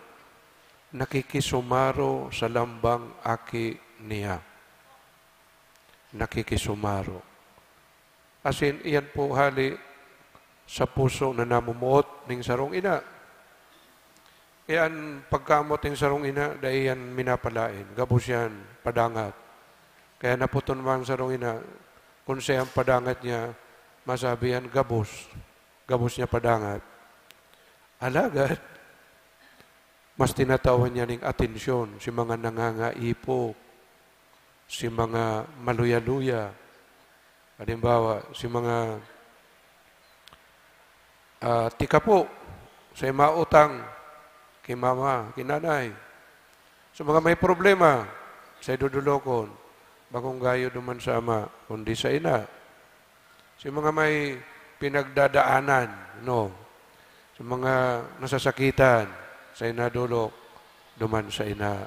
nakikisumaro sa lambang aki niya. Nakikisumaro. Asin, iyan po hali sa puso na namumuot ning sarong ina. Kaya an pagkamoot ning sarong ina, dai yan minapalaen. Gabos yan padangat. Kaya naputon man sarong ina, kun siya ang padangat niya, masabi yan, gabos. Gabos niya padangat. Alagad, mas tinatawan niya ning atensyon si mga nangangaipo, si mga maluya-luya. Halimbawa, si mga, ah, tikapo, sa mautang, ki mama, ki nanay. Sa mga may problema, sa idodolokon, bakong gayo duman sa ama, kundi sa ina. Sa mga may pinagdadaanan, no? Sa mga nasasakitan, sa inadolok, duman sa ina.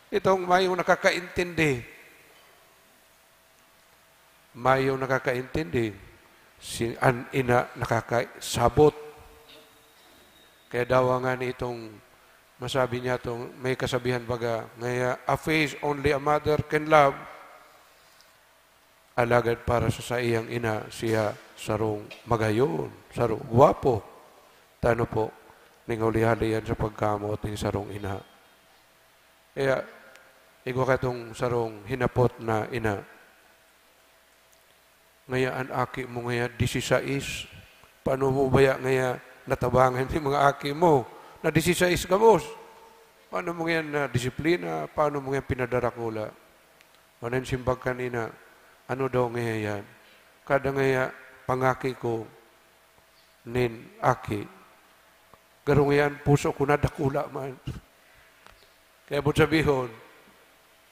Itong mayong nakakaintindi, mayong nakakaintindi, si an ina nakakasabot. Kaya dawa nga ni itong masabi niya itong may kasabihan baga, ngaya, "A face only a mother can love." Alagad para sa saiyang ina, siya sarong magayon, sarong gwapo. Tano po, ning huli-hali yan sa pagkamoot ning sarong ina. Kaya, igwa ka itong sarong hinapot na ina. Ngaya an aki mo ngaya, disisais. Paano mo baya ngaya natabangan yung mga aki mo na disisais gabos? Paano mo ngayon na disiplina? Paano mo ngayon pinadarakula? Ano yung simbag kanina? Ano daw ngaya yan? Kada ngaya pangaki ko nin aki. Garo ngaya an puso ko nadakula man. Kaya po sabihon,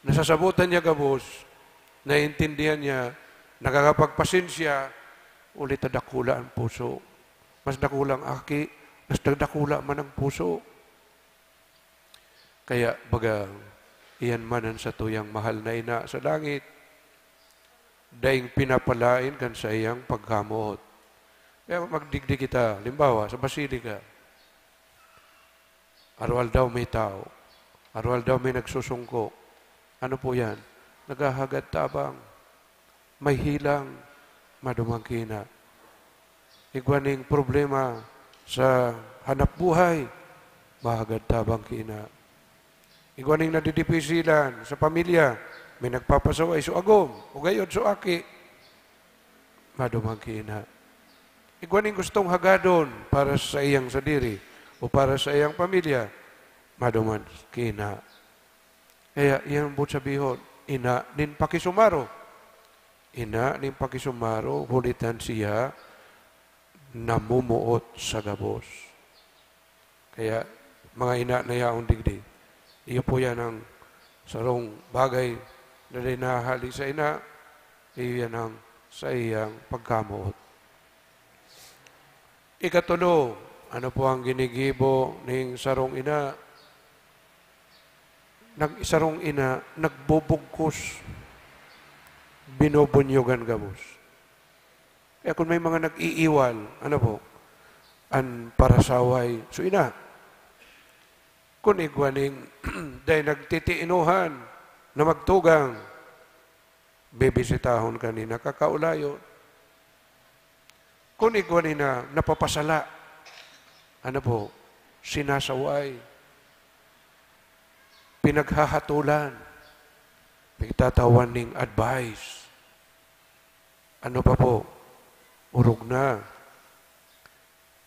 nasasabutan niya gabos, naiintindihan niya, nakakapagpasensya, ulit na dakula ang puso. Mas dakulang aki, mas dakula man ang puso. Kaya baga, iyan man ang satuyang mahal na ina sa langit, daing pinapalain kan saiyang pagkamoot. Kaya magdigdi kita, halimbawa, sa Basilica, arwal daw may tao, arwal daw may nagsusungko. Ano po yan? Naghahagad tabang. May helang, madumang ki ina. Igwa ning problema sa hanap buhay, mahagad tabang ki ina. Igwa ning nadidipisilan sa pamilya, may nagpapasaway, so agom, o gayod, so aki, madumang ki ina. Igwa ning gustong hagadon para sa iyang sadiri o para sa iyang pamilya, madumang ki ina. Kaya, iyan po sabihon, ina nin pakisumaro. Ina nin pakisumaro, huli ta siya namumuot sa gabos. Kaya, mga ina na yaon digdi, iyo po yan ang sarong bagay na dinahali sa ina, iyo yan ang saiyang pagkamoot. Ikatulo, ano po ang ginigibo ning sarong ina? Nag-, sarong ina, nagbubugkos, binubunyogan gabos. Kaya kung may mga nag-iiwal, ano po? An parasaway, so ina. Kun igwa ning, dai nagtitiinuhan na magtugang, bibisitahon ka ni nakakaulayon. Kun igwa ni na napapasala, ano po, sinasaway, pinaghahatolan, pagtatawan ning advice. Ano pa po? Orog na.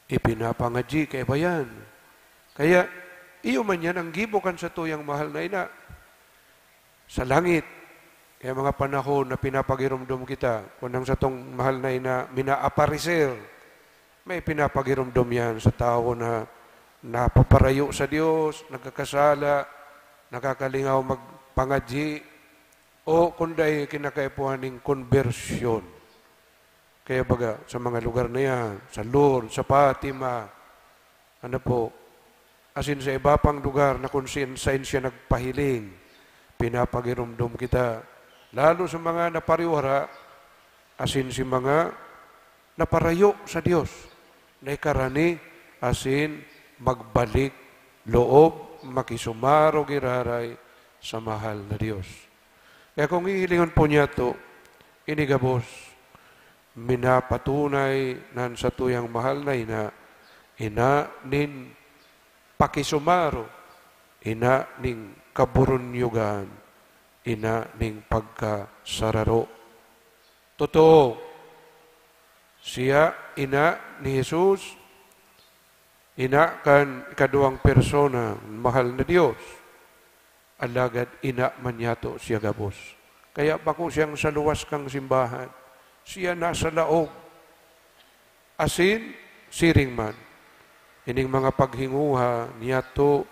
Ipinapangadyi kaiba yan. Kaya, iyo man yan ang gibo kan satuyang mahal na ina sa langit. Kaya mga panahon na pinapagiromdom kita, kung ang satong mahal na ina minaapareser, may pinapagiromdom yan sa tawo na napaparayo sa Dios, nagkakasala, nakakalingaw magpangadyi, o kung dai kinakaipuhan ning konbersyon. Kaya baga, sa mga lugar na yan, sa Lourdes, sa Fatima, ano po, asin sa iba pang lugar na kung sin-, sain siya nagpahiling, pinapagiromdom kita. Lalo sa mga napariwara, asin si mga naparayo sa Dios, na ikarani asin magbalik loob, makisumaro giraray sa mahal na Dios. Kaya kung hihilingon po niya to, ini gabos, minapatunay nan satuyang mahal na ina, ina nin pakisumaro, ina nin kaburunyogan, ina nin pagkasararo. Totoo, siya, ina ni Jesus, ina kan ikaduwang persona, mahal na Dios. Alagad ina man yato siya gabos. Kaya bako siyang sa luwas kang simbahan. Siya nasa laog. Asin, siring man. ining mga paghinguha niyato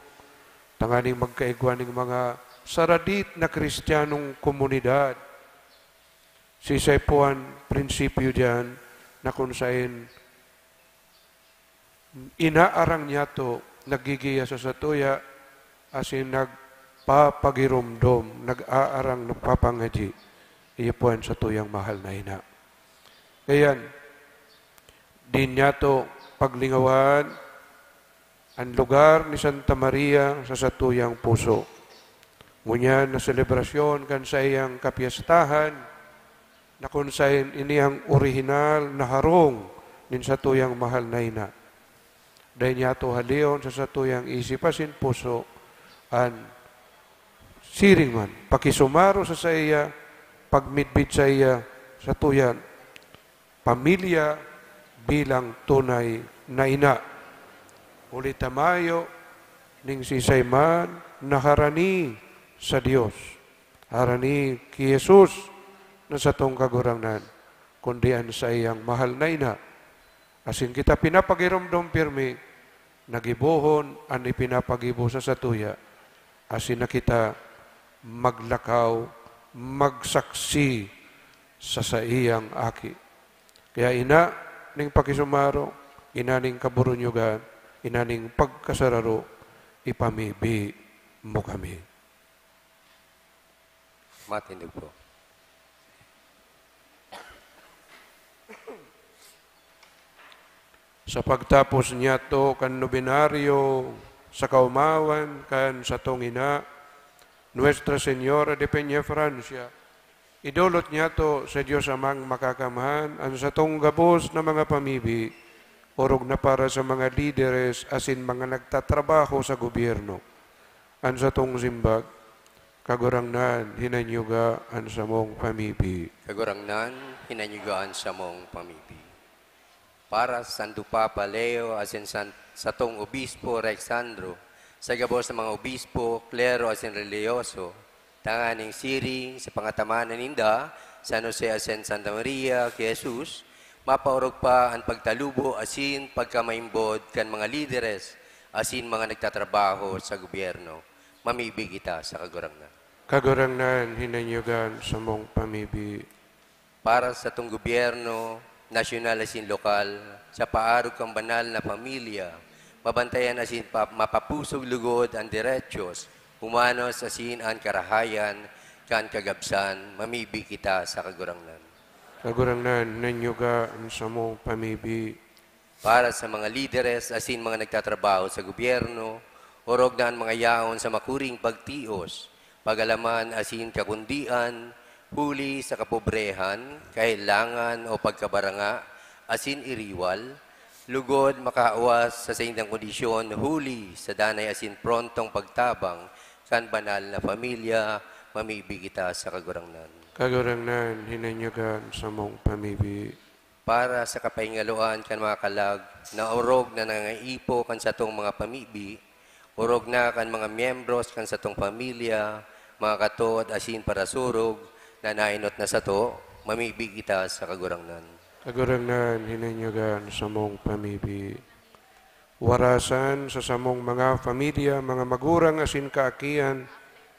tanganing magkaigwa ning mga saradit na Kristiyanong komunidad. Siisay po an prinsipyo diyan na kun saen inaarang niyato, naggigiya sa satuya, asin nagpapagiromdom, nag-aarang, nagpapangadyi. Iyo po an satuyang mahal na ina. Kaya, di niyato paglingawan an lugar ni Santa Maria sa satuyang puso. Ngunyan na selebrasyon kan saiyang kapyestahan, na kun saen ini ang orihinal na harong nin satuyang mahal na ina. Dai niyato halihon sa satuyang isip asin puso an siring man, pakisumaro sa saiya, pagmidbid saiya, satuya pamilya bilang tunay na ina. Huli ta mayo ning siisay man na harani sa Dios, harani ki Jesus na satong Kagurangnan, kundi an saiyang mahal na ina. Asin kita pinapagiromdom pirmi na gibohon an ipinapagibo sa satuya, asin na kita maglakaw, magsaksi sa saiyang Aki. Kaya ina ning pakisumaro, ina ning kaburunyogan, ina ning pagkasararo, ipamibi mo kami. Matindog po. Sa pagtapos niyato kan nobenaryo sa kaomawan kan satong ina, Nuestra Señora de Peñafrancia, idolot niyato sa Dios Amang Makakamhan an satong gabos na mga pamibi, orog na para sa mga lideres asin mga nagtatrabaho sa gobyerno. An satong simbag, Kagurangnan, hinanyuga an samong pamibi. Kagurangnan, hinanyuga an samong pamibi. Para sa Santo Papa Leo asin san-, satong Obispo Alexandro, sa gabos na mga obispo, klero asin relihiyoso, tanganing siring sa pangatamanan ninda, San Jose asin Santa Maria ki Jesus, mapaorog pa an pagtalubo asin pagkamaimbod kan mga lideres asin mga nagtatrabaho sa gobyerno. Mamibi kita sa Kagurangnan. Kagurangnan, hinanyuga an samong pamibi. Para sa satong gobyerno, nasyonal asin lokal, sa paarog kan banal na pamilya, mabantayan asin pa-, mapapusog lugod an derechos humanos asin an karahayan kan kagabsan, mamibi kita sa Kagurangnan. Kagurangnan, hinanyuga an samong pamibi. Para sa mga lideres asin mga nagtatrabaho sa gobyerno, orog na an mga yaon sa makuring pagtios, pag-alaman asin kakundian, huli sa kapobrehan, kahelangan o pagkabaranga asin iriwal, lugod makaawas sa saindang kondisyon huli sa danay asin prontong pagtabang kan banal na pamilya, mamibi kita sa Kagurangnan. Kagurangnan, hinanyuga an samong pamibi. Para sa kapahingaloan kan mga kalag na orog na nangangaipo kan satong mga pamibi, orog na kan mga miyembros kan satong pamilya, mga katood asin parasurog na naenot na sato, mamibi kita sa Kagurangnan. Kagurangnan, hinanyuga an samong pamibi. Warasan sa samong mga pamilya, mga magurang asin kaakian,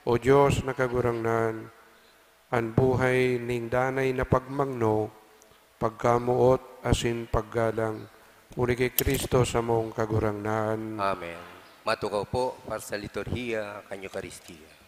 O Dios na Kagurangnan, an buhay ning danay na pagmangno, pagkamoot asin paggalang, huli ki Cristo samong Kagurangnan. Amen. Matukaw po para sa liturhiya kan Eukaristia.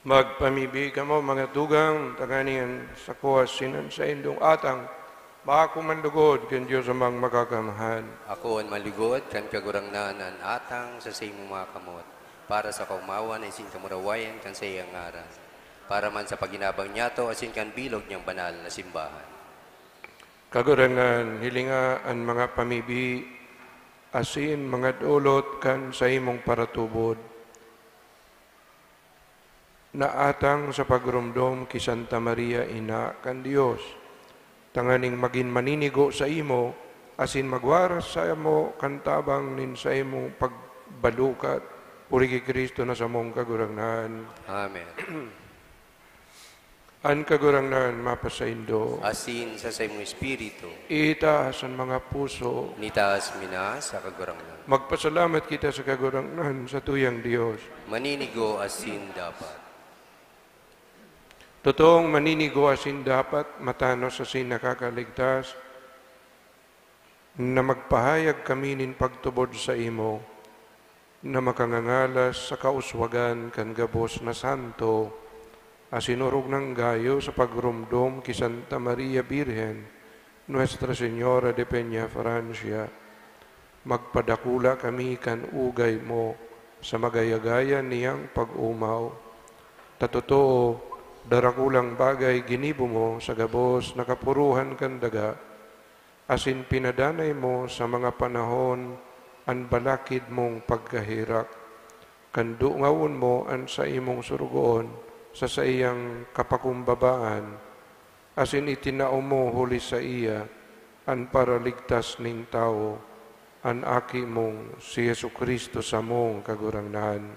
Magpamibi kamo, mga tugang, tanganing an sako asin an saindong atang bako man lugod kan Dios Amang Makakamhan. Akoon man lugod kan Kagurangnan an atang sa saimong mga kamot, para sa kaomawan asin kamurawayan kan saiyang ngaran, para man sa paginabang niyato asin kan bilog niyang banal na simbahan. Kagurangnan, hilinga an mga pamibi asin mga dolot kan saimong paratubod, na atang sa pagromdom ki Santa Maria, Ina kan Dios, tanganing magin maninigo saimo asin magwaras samo kan tabang nin saimong pagbalukat, puri ki Cristo na samong Kagurangnan. Amen. An Kagurangnan mapasaindo. Asin sa saimong espiritu. Itaas an mga puso. Nitaas mi na sa Kagurangnan. Magpasalamat kita sa Kagurangnan, satuyang Dios. Maninigo asin dapat. Totoong maninigo asin dapat, matanos asin nakakaligtas, na magpahayag kami nin pagtubod saimo, na makangangalas sa kauswagan kan gabos na santo, asin orog nang gayo sa pagromdom ki Santa Maria Birhen, Nuestra Señora de Peñafrancia. Magpadakula kami kan ugay mo sa magayagayan niyang pag-omaw. Ta totoo, darakulang bagay ginibo mo sa gabos na kapuruhan kan daga, asin pinadanay mo sa mga panahon an balakid mong pagkaherak, kan dungawon mo an saimong sorogoon sa saiyang kapakumbabaan, asin itinao mo huli saiya an Paraligtas nin tawo, an Aki mong si Jesu-Cristo, samong Kagurangnan.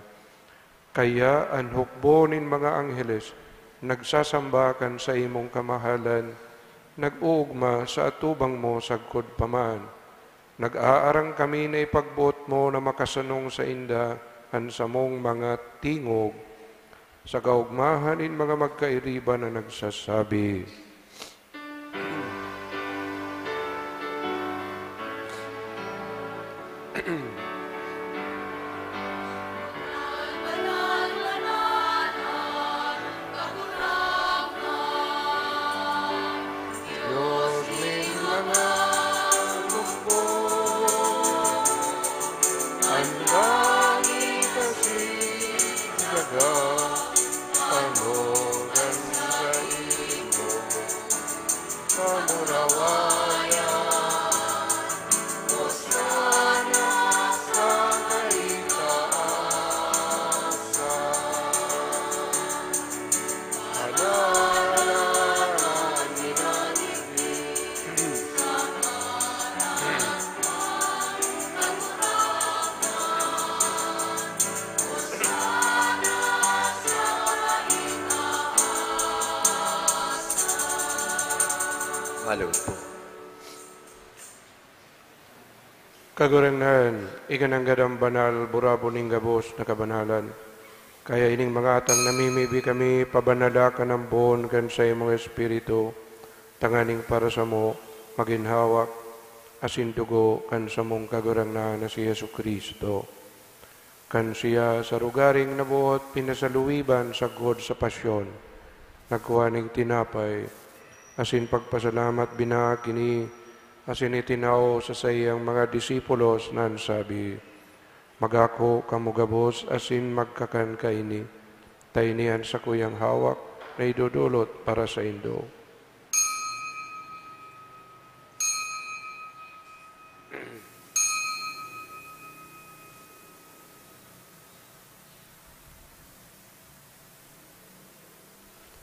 Kaya an hukbo nin mga angheles nagsasamba kan saimong kamahalan, nag-oogma sa atubang mo sagkod pa man. Nag-aarang kami na ipagboot mo na makasanong sainda an samong mga tingog, sa kaogmahan nin mga magkairiba na nagsasabi, Dios nin mga hukbo, an langit asin daga, ano kan saimo kamurawayan. Hosana sa kaitaasan. Halalan ni David. Malo po. Kagurangnan, ika nanggad an banal, burabon nin gabos na kabanalan. Kaya ining mga atang namimibi kami, pabanala kan ambon kan saimong Espiritu, tanganing para samo magin hawak asin dugo kan samong Kagurangnan na si Jesu-Cristo. Kan siya sa rogaring naboot pinasaluwiban sagkod sa pasyon, nagkua nin tinapay, asin pagpasalamat binaak ini, asin itinao sa saiyang mga disipulos na an sabi, "Magako kamo gabos asin magkakan kaini, ta ini an sakuyang hawak na idodolot para saindo."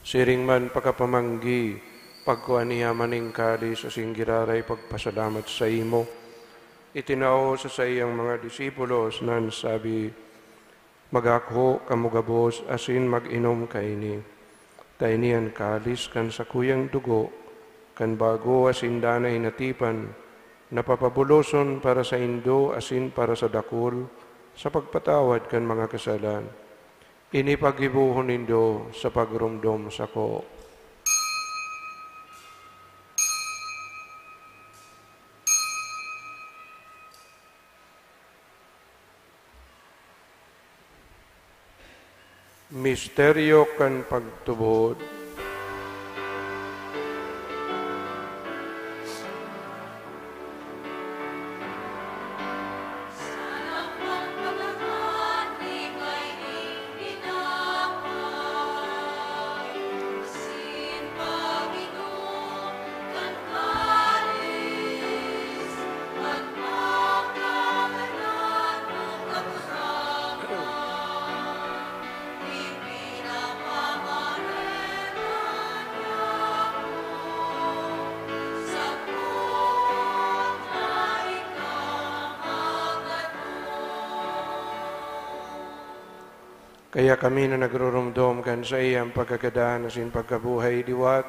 Siring man pakapamanggi, pagkua niya man nin kalis asin giraray pagpasalamat saimo, itinao sa saiyang mga disipulos na an sabi, "Magako kamo gabos asin mag-inom kaini. Ta ini an kalis kan sakuyang dugo, kan bago asin danay na tipan, na papabuloson para saindo asin para sa dakul sa pagpatawad kan mga kasalan. Ini paggibohon nindo sa pagromdom sako." Misteryo kan pagtubod. Kaya kami na nagrurumdom kan saiyang pagkagadan asin pagkabuhay liwat,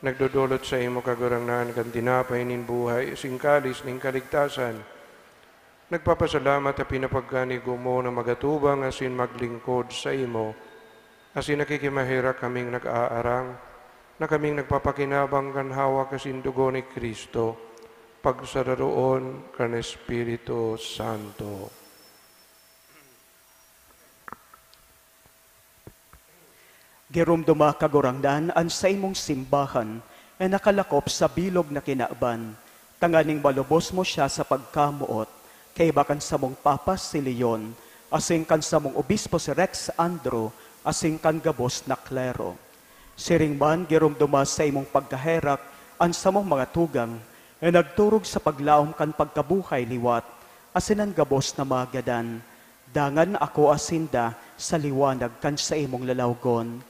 nagdodolot saimo, Kagurangnan, kan tinapay nin buhay asin kalis nin kaligtasan. Nagpapasalamat ta pinapagkanigo mo na magatubang asin maglingkod saimo, asin nakikimaherak kaming nag-aarang na kaming nagpapakinabang kan hawak asin dugo ni Cristo, pagsararoon kan Espiritu Santo. Giromdoma, Kagurangnan, an saimong simbahan na nakalakop sa bilog na kinaban, tanganing malubos mo siya sa pagkamoot, kaiba kan samong Papa si Leon, asin kan samong Obispo si Rex Andrew, asin kan gabos na klero. Siring man, giromdoma sa imong pagkaherak an samong mga tugang na nagturog sa paglaom kan pagkabuhay liwat, asin an gabos na mga gadan, dangan akoa sinda sa liwanag kan saimong lalawgon.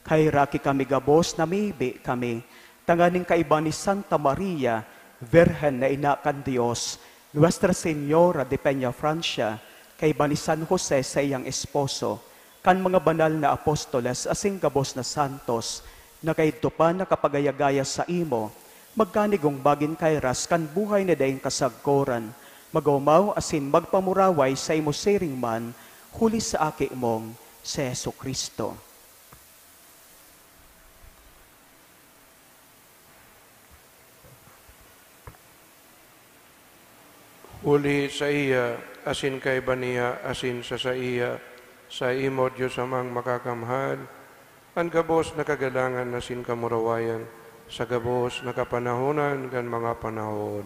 Kaheraki kami gabos na mibi kami, tanganing kaiba ni Santa Maria, Birhen na Ina kan Dios, Nuestra Señora de Peñafrancia, kaiba ni San Jose saiyang esposo, kan mga banal na apostoles asin gabos na santos, na kaidto pa nakapagaya-gaya saimo, magkanigong magin kairas kan buhay na daing kasagkoran, mag-omaw asin magpamuraway saimo siring man, huli sa Aki mong si Jesu-Cristo. Huli saiya, asin kaiba niya, asin sa saiya, saimo, Dios Amang Makakamhal, an gabos na kagalangan asin kamurawayan sa gabos na kapanahonan kan mga panahon.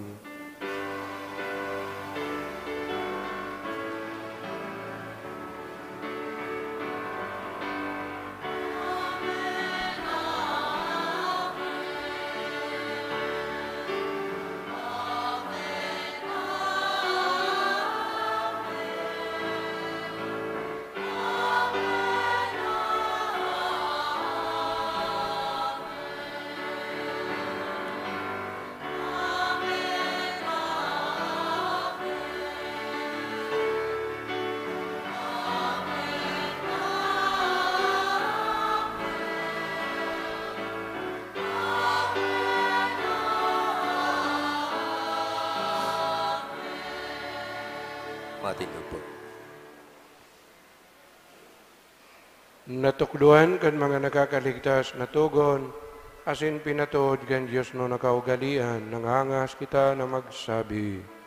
Matindog po. Natukdoan kan mga nakakaligtas na togon, asin pinatuod kan Dios na nakaugalean, nangangahas kita na magsabi.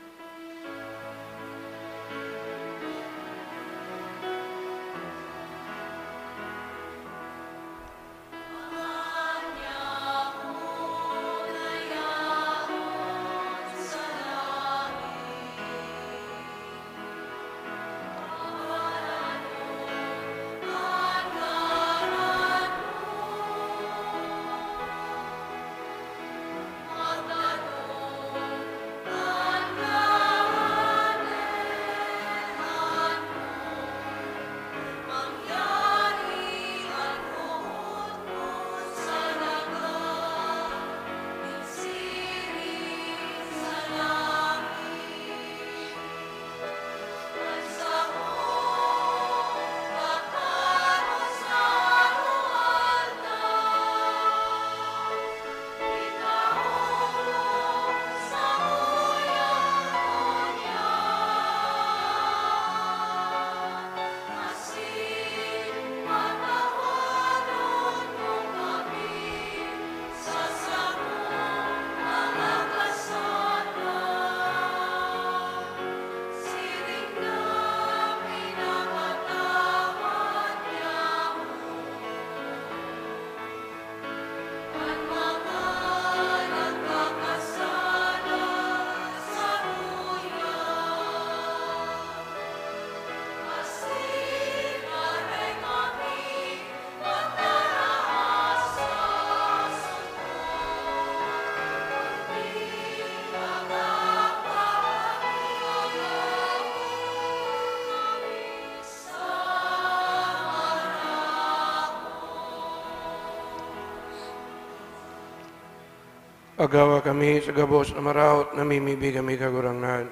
Agawa kami sa gabos na maraot, namimibi kami, Kagurangnan.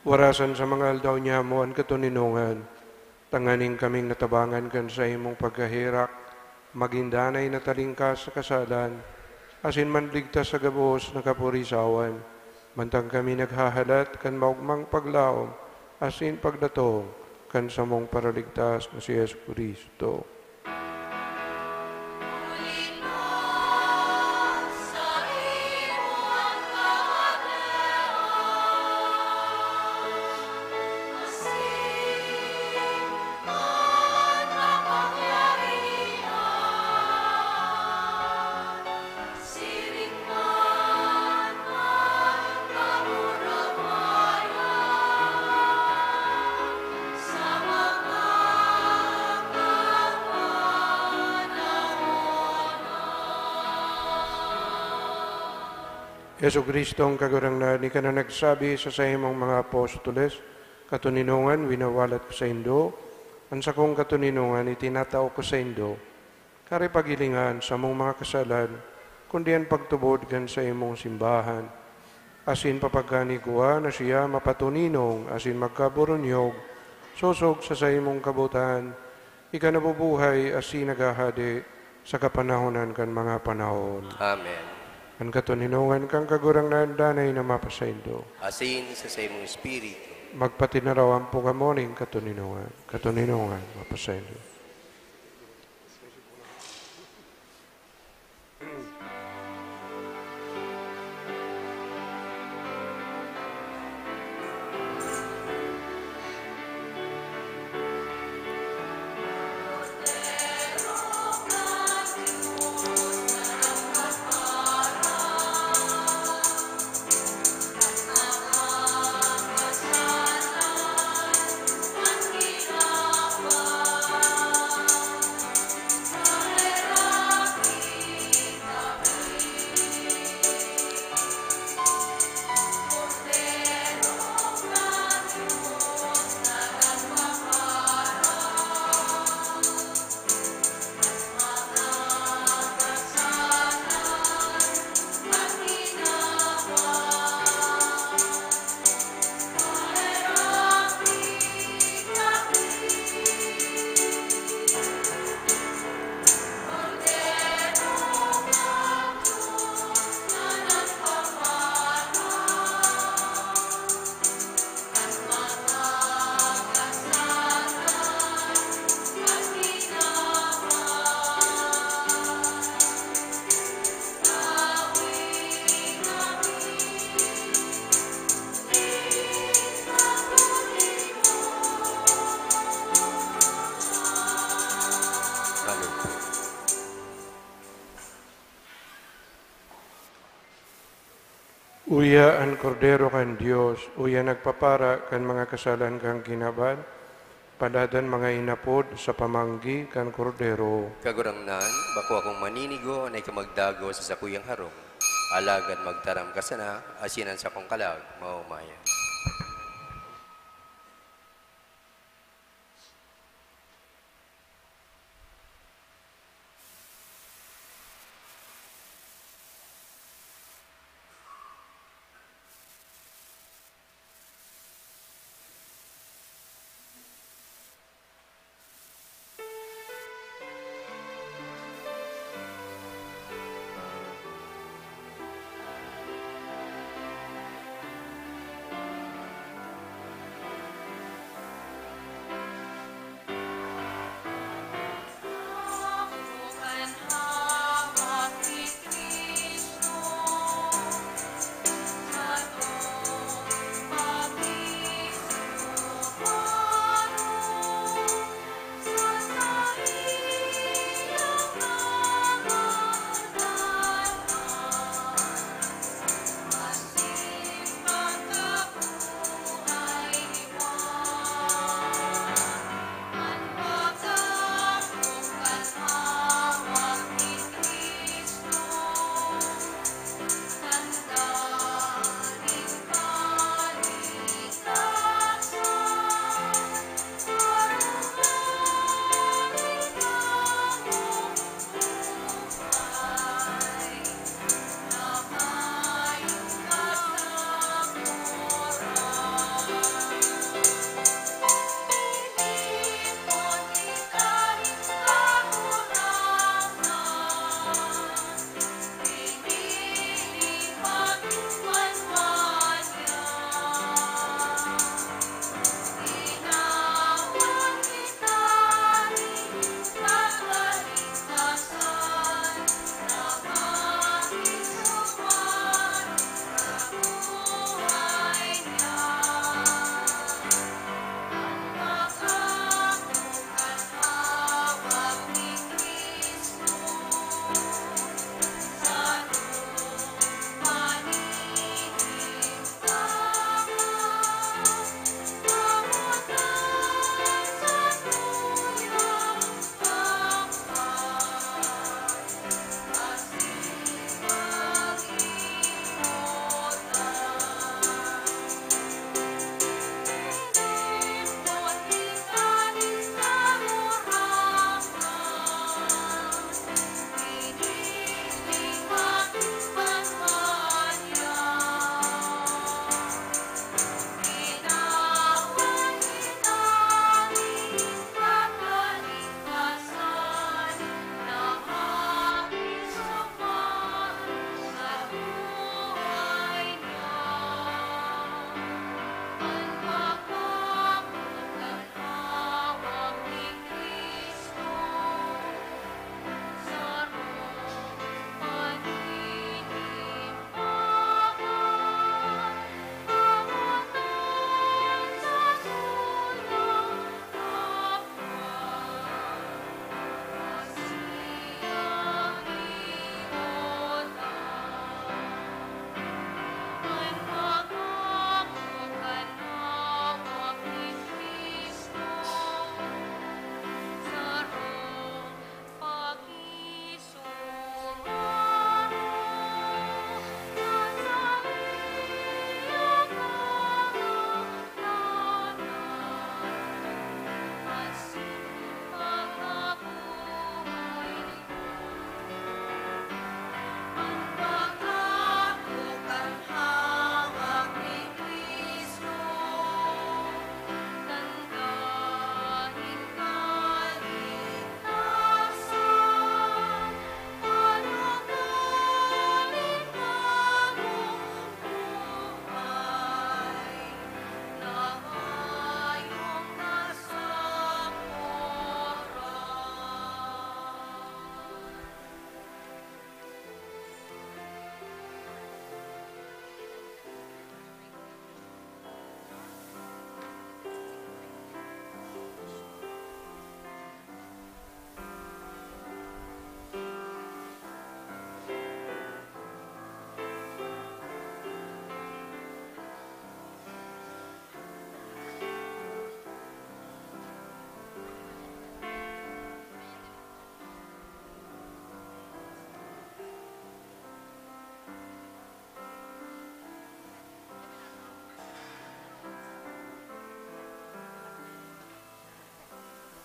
Warasan sa mga aldaw nyamo an katoninongan, tanganing kaming natabangan kan saimong pagkaherak, magin danay na talingkas sa kasalan, asin manligtas sa gabos na kapurisawan, mantang kami naghahalat kan maogmang paglaom asin pagdatong kan samong Paraligtas na si Jesu-Cristo. Jesu-Cristo, ang Kagurangnan, ika na nagsabi sa saimong mga apostoles, "Katoninongan winawalat ko saindo, an sakong katoninongan itinatao ko saindo." Kare paghilinga an samong mga kasalan, kundi an pagtubod kan saimong simbahan. Asin papagkanigwa na siya mapatoninong asin magkaburunyog, sosog sa saimong kabotan, ika nabubuhay asin naghahade sa kapanahonan kan mga panahon. Amen. An katoninongan kan Kagurangnan danay na mapasaindo. Asin sa saimong espiritu. Magpatinarawan po kamo nin katoninongan. Katoninongan, mapasaindo. Uya an Kordero kan Dios, uya nagpapara kan mga kasalan kan kinaban, paladan mga inapod sa pamanggi kan Kordero. Kagurangnan, bako akong maninigo na ika magdagos sa sakuyang harong, alagad magtaram ka sana, asin an sakong kalag maomayan.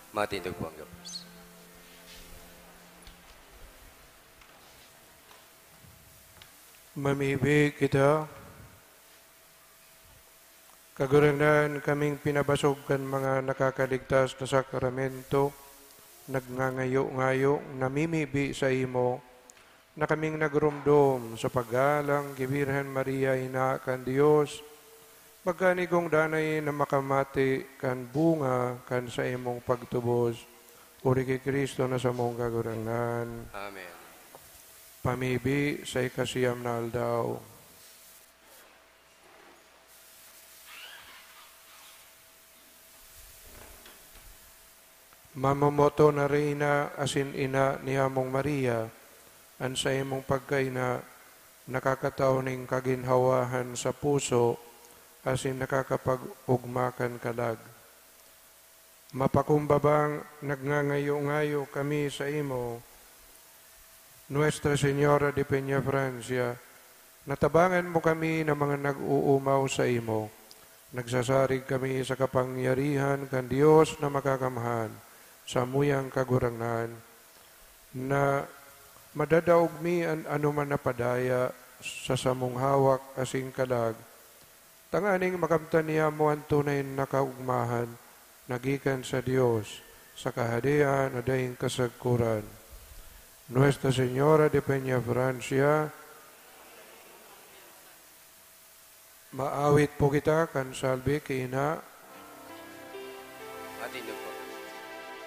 Matindog po ang gabos. Mamibi kita. Kagurangnan, kaming pinabasog kan mga nakakaligtas na sakramento, nagngangayo-ngayo, namimibi saimo, na kaming nagromdom sa paggalang ki Birhen Maria, Ina kan Dios, magkanigong danay na makamati kan bunga kan saimong pagtubos. Huli ki Cristo na samong Kagurangnan. Amen. Pamibi sa ikasiyam na aldaw. Mamomoto na Reyna asin Ina ni Among Maria, an saimong pagkaina nakakatao nin kaginhawahan sa puso asin nakakapag-ogma kan kalag. Mapakumbabang nagngangayo-ngayo kami saimo, Nuestra Señora de Peñafrancia, na tabangan mo kami na mga nag-uumaw saimo. Nagsasarig kami sa kapangyarihan kan Dios na Makakamhan, samuyang Kagurangnan, na madadaog mi an anoman na padaya sa samong hawak asin kalag, tanganing makamtan niamo an tunay na kaogmahan na gikan sa Dios, sa Kahadean na daing kasagkoran. Nuestra Señora de Peñafrancia, maawit po kita kan salve ki Ina. Matindog po.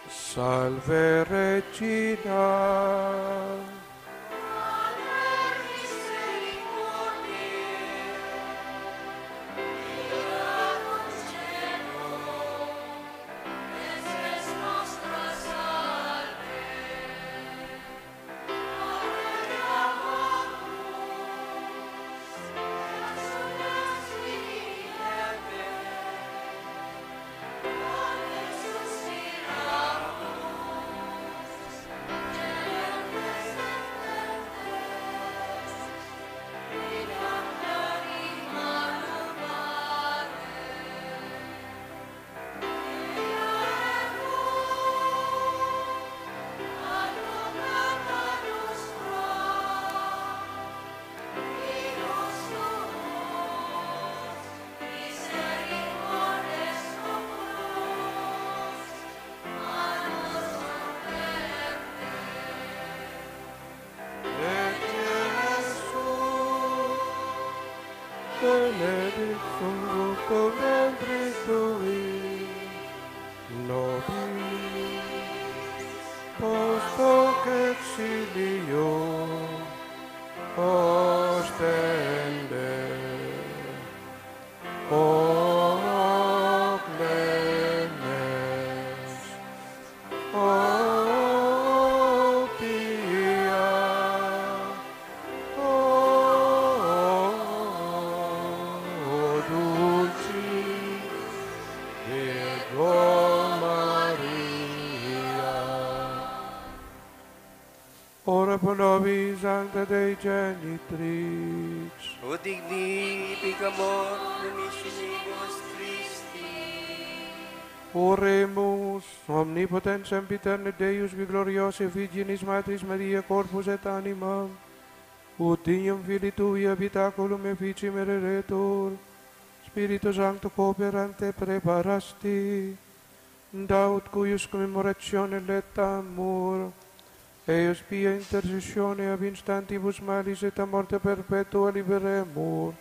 Salve Regina. Benedictum fructum ventris tui, nobis post hoc exilium ostende. O Clemens, O Pia, O Dulce Virgo Maria. Ora pro nobis, Sancta Dei Genitrix. O digni, ipigkamot na misionibus Christi. Oremus. Omnipotens, sempiterna Deus, qui gloriosae Virginis Matris Maria corpus et animam, ut dignium Filii Tui habitaculum efficiem ereretur, Spiritu Sancto cooperante preparasti, daut cuius commemoratione laetamur, eius pia intercessione ab instantibus malis et a morte perpetua liberemur,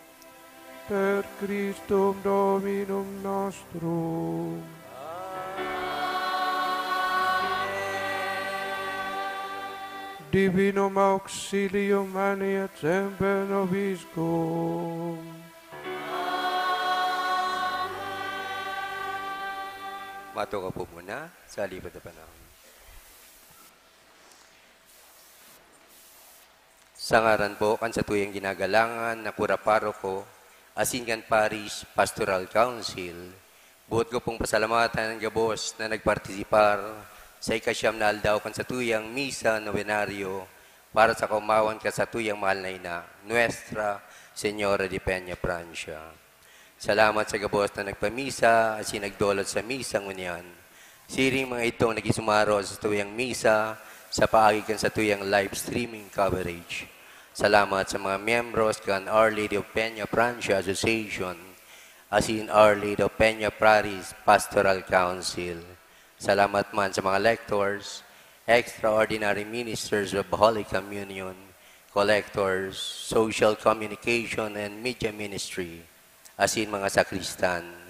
per Christum Dominum nostrum. Divinum auxilium maneat semper nobiscum. Matukaw po muna sa lipat na panahon. Sa ngaran po kan satuyang ginagalangan na kura paroko, asin kan Parish Pastoral Council, buot ko pong pasalamatan an gabos na nagpartisipar sa ikasyam na aldaw kan satuyang misa nobenaryo para sa kaomawan kan satuyang mahal na ina, Nuestra Señora de Peña Francia. Salamat sa gabos na nagpamisa asin nagdolot sa misa ngunyan. Siring mga idtong nagisumaro sa satuyang misa sa paagi kan satuyang live streaming coverage. Salamat sa mga miyembros kan Our Lady of Peña Francia Association asin Our Lady of Peña Parish Pastoral Council. Salamat man sa mga lectors, extraordinary ministers of Holy Communion, collectors, social communication and media ministry, asin mga sakristan.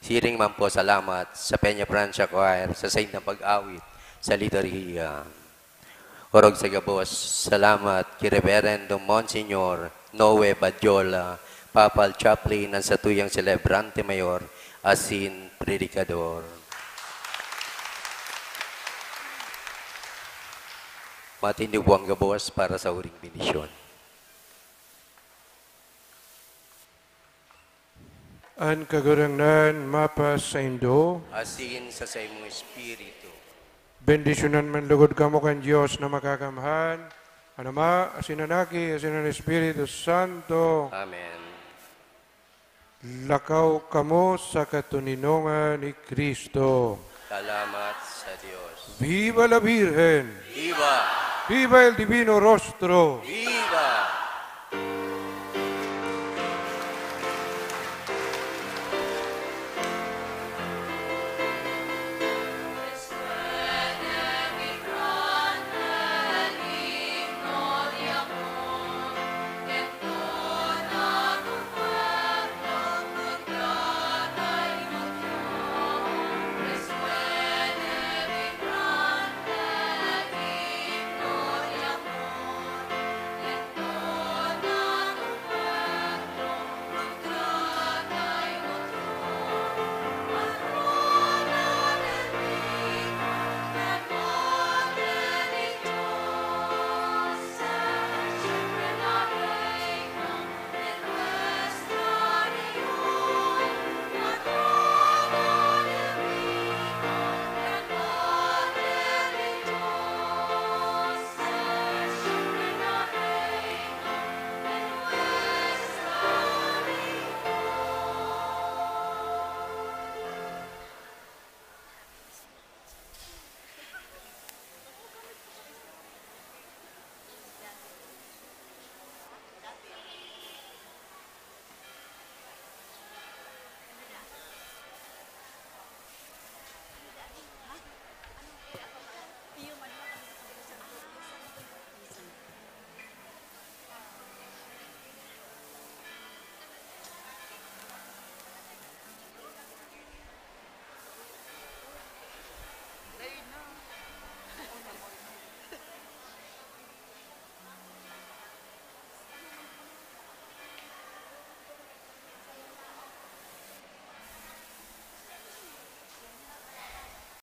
Siring man po salamat sa Peña Francia Choir sa saindang pag-awit sa liturhiya. Orog sa gabos, salamat ki Reverendo Monsignor Noe Badiola, Papal Chaplain, an satuyang Celebrante Mayor asin Predikador. Matindog po ang gabos para sa huring bendisyon. An Kagurangnan mapasaindo. Asin sa saimong espiritu. Bendisyonan man lugod kamo kan Dios na Makakamhan, an Ama, asin an Aki, asin an Espiritu Santo. Amen. Lakaw kamo sa katoninongan ni Cristo. Salamat sa Dios. Viva la Virgen! Viva! Viva el Divino Rostro! Viva!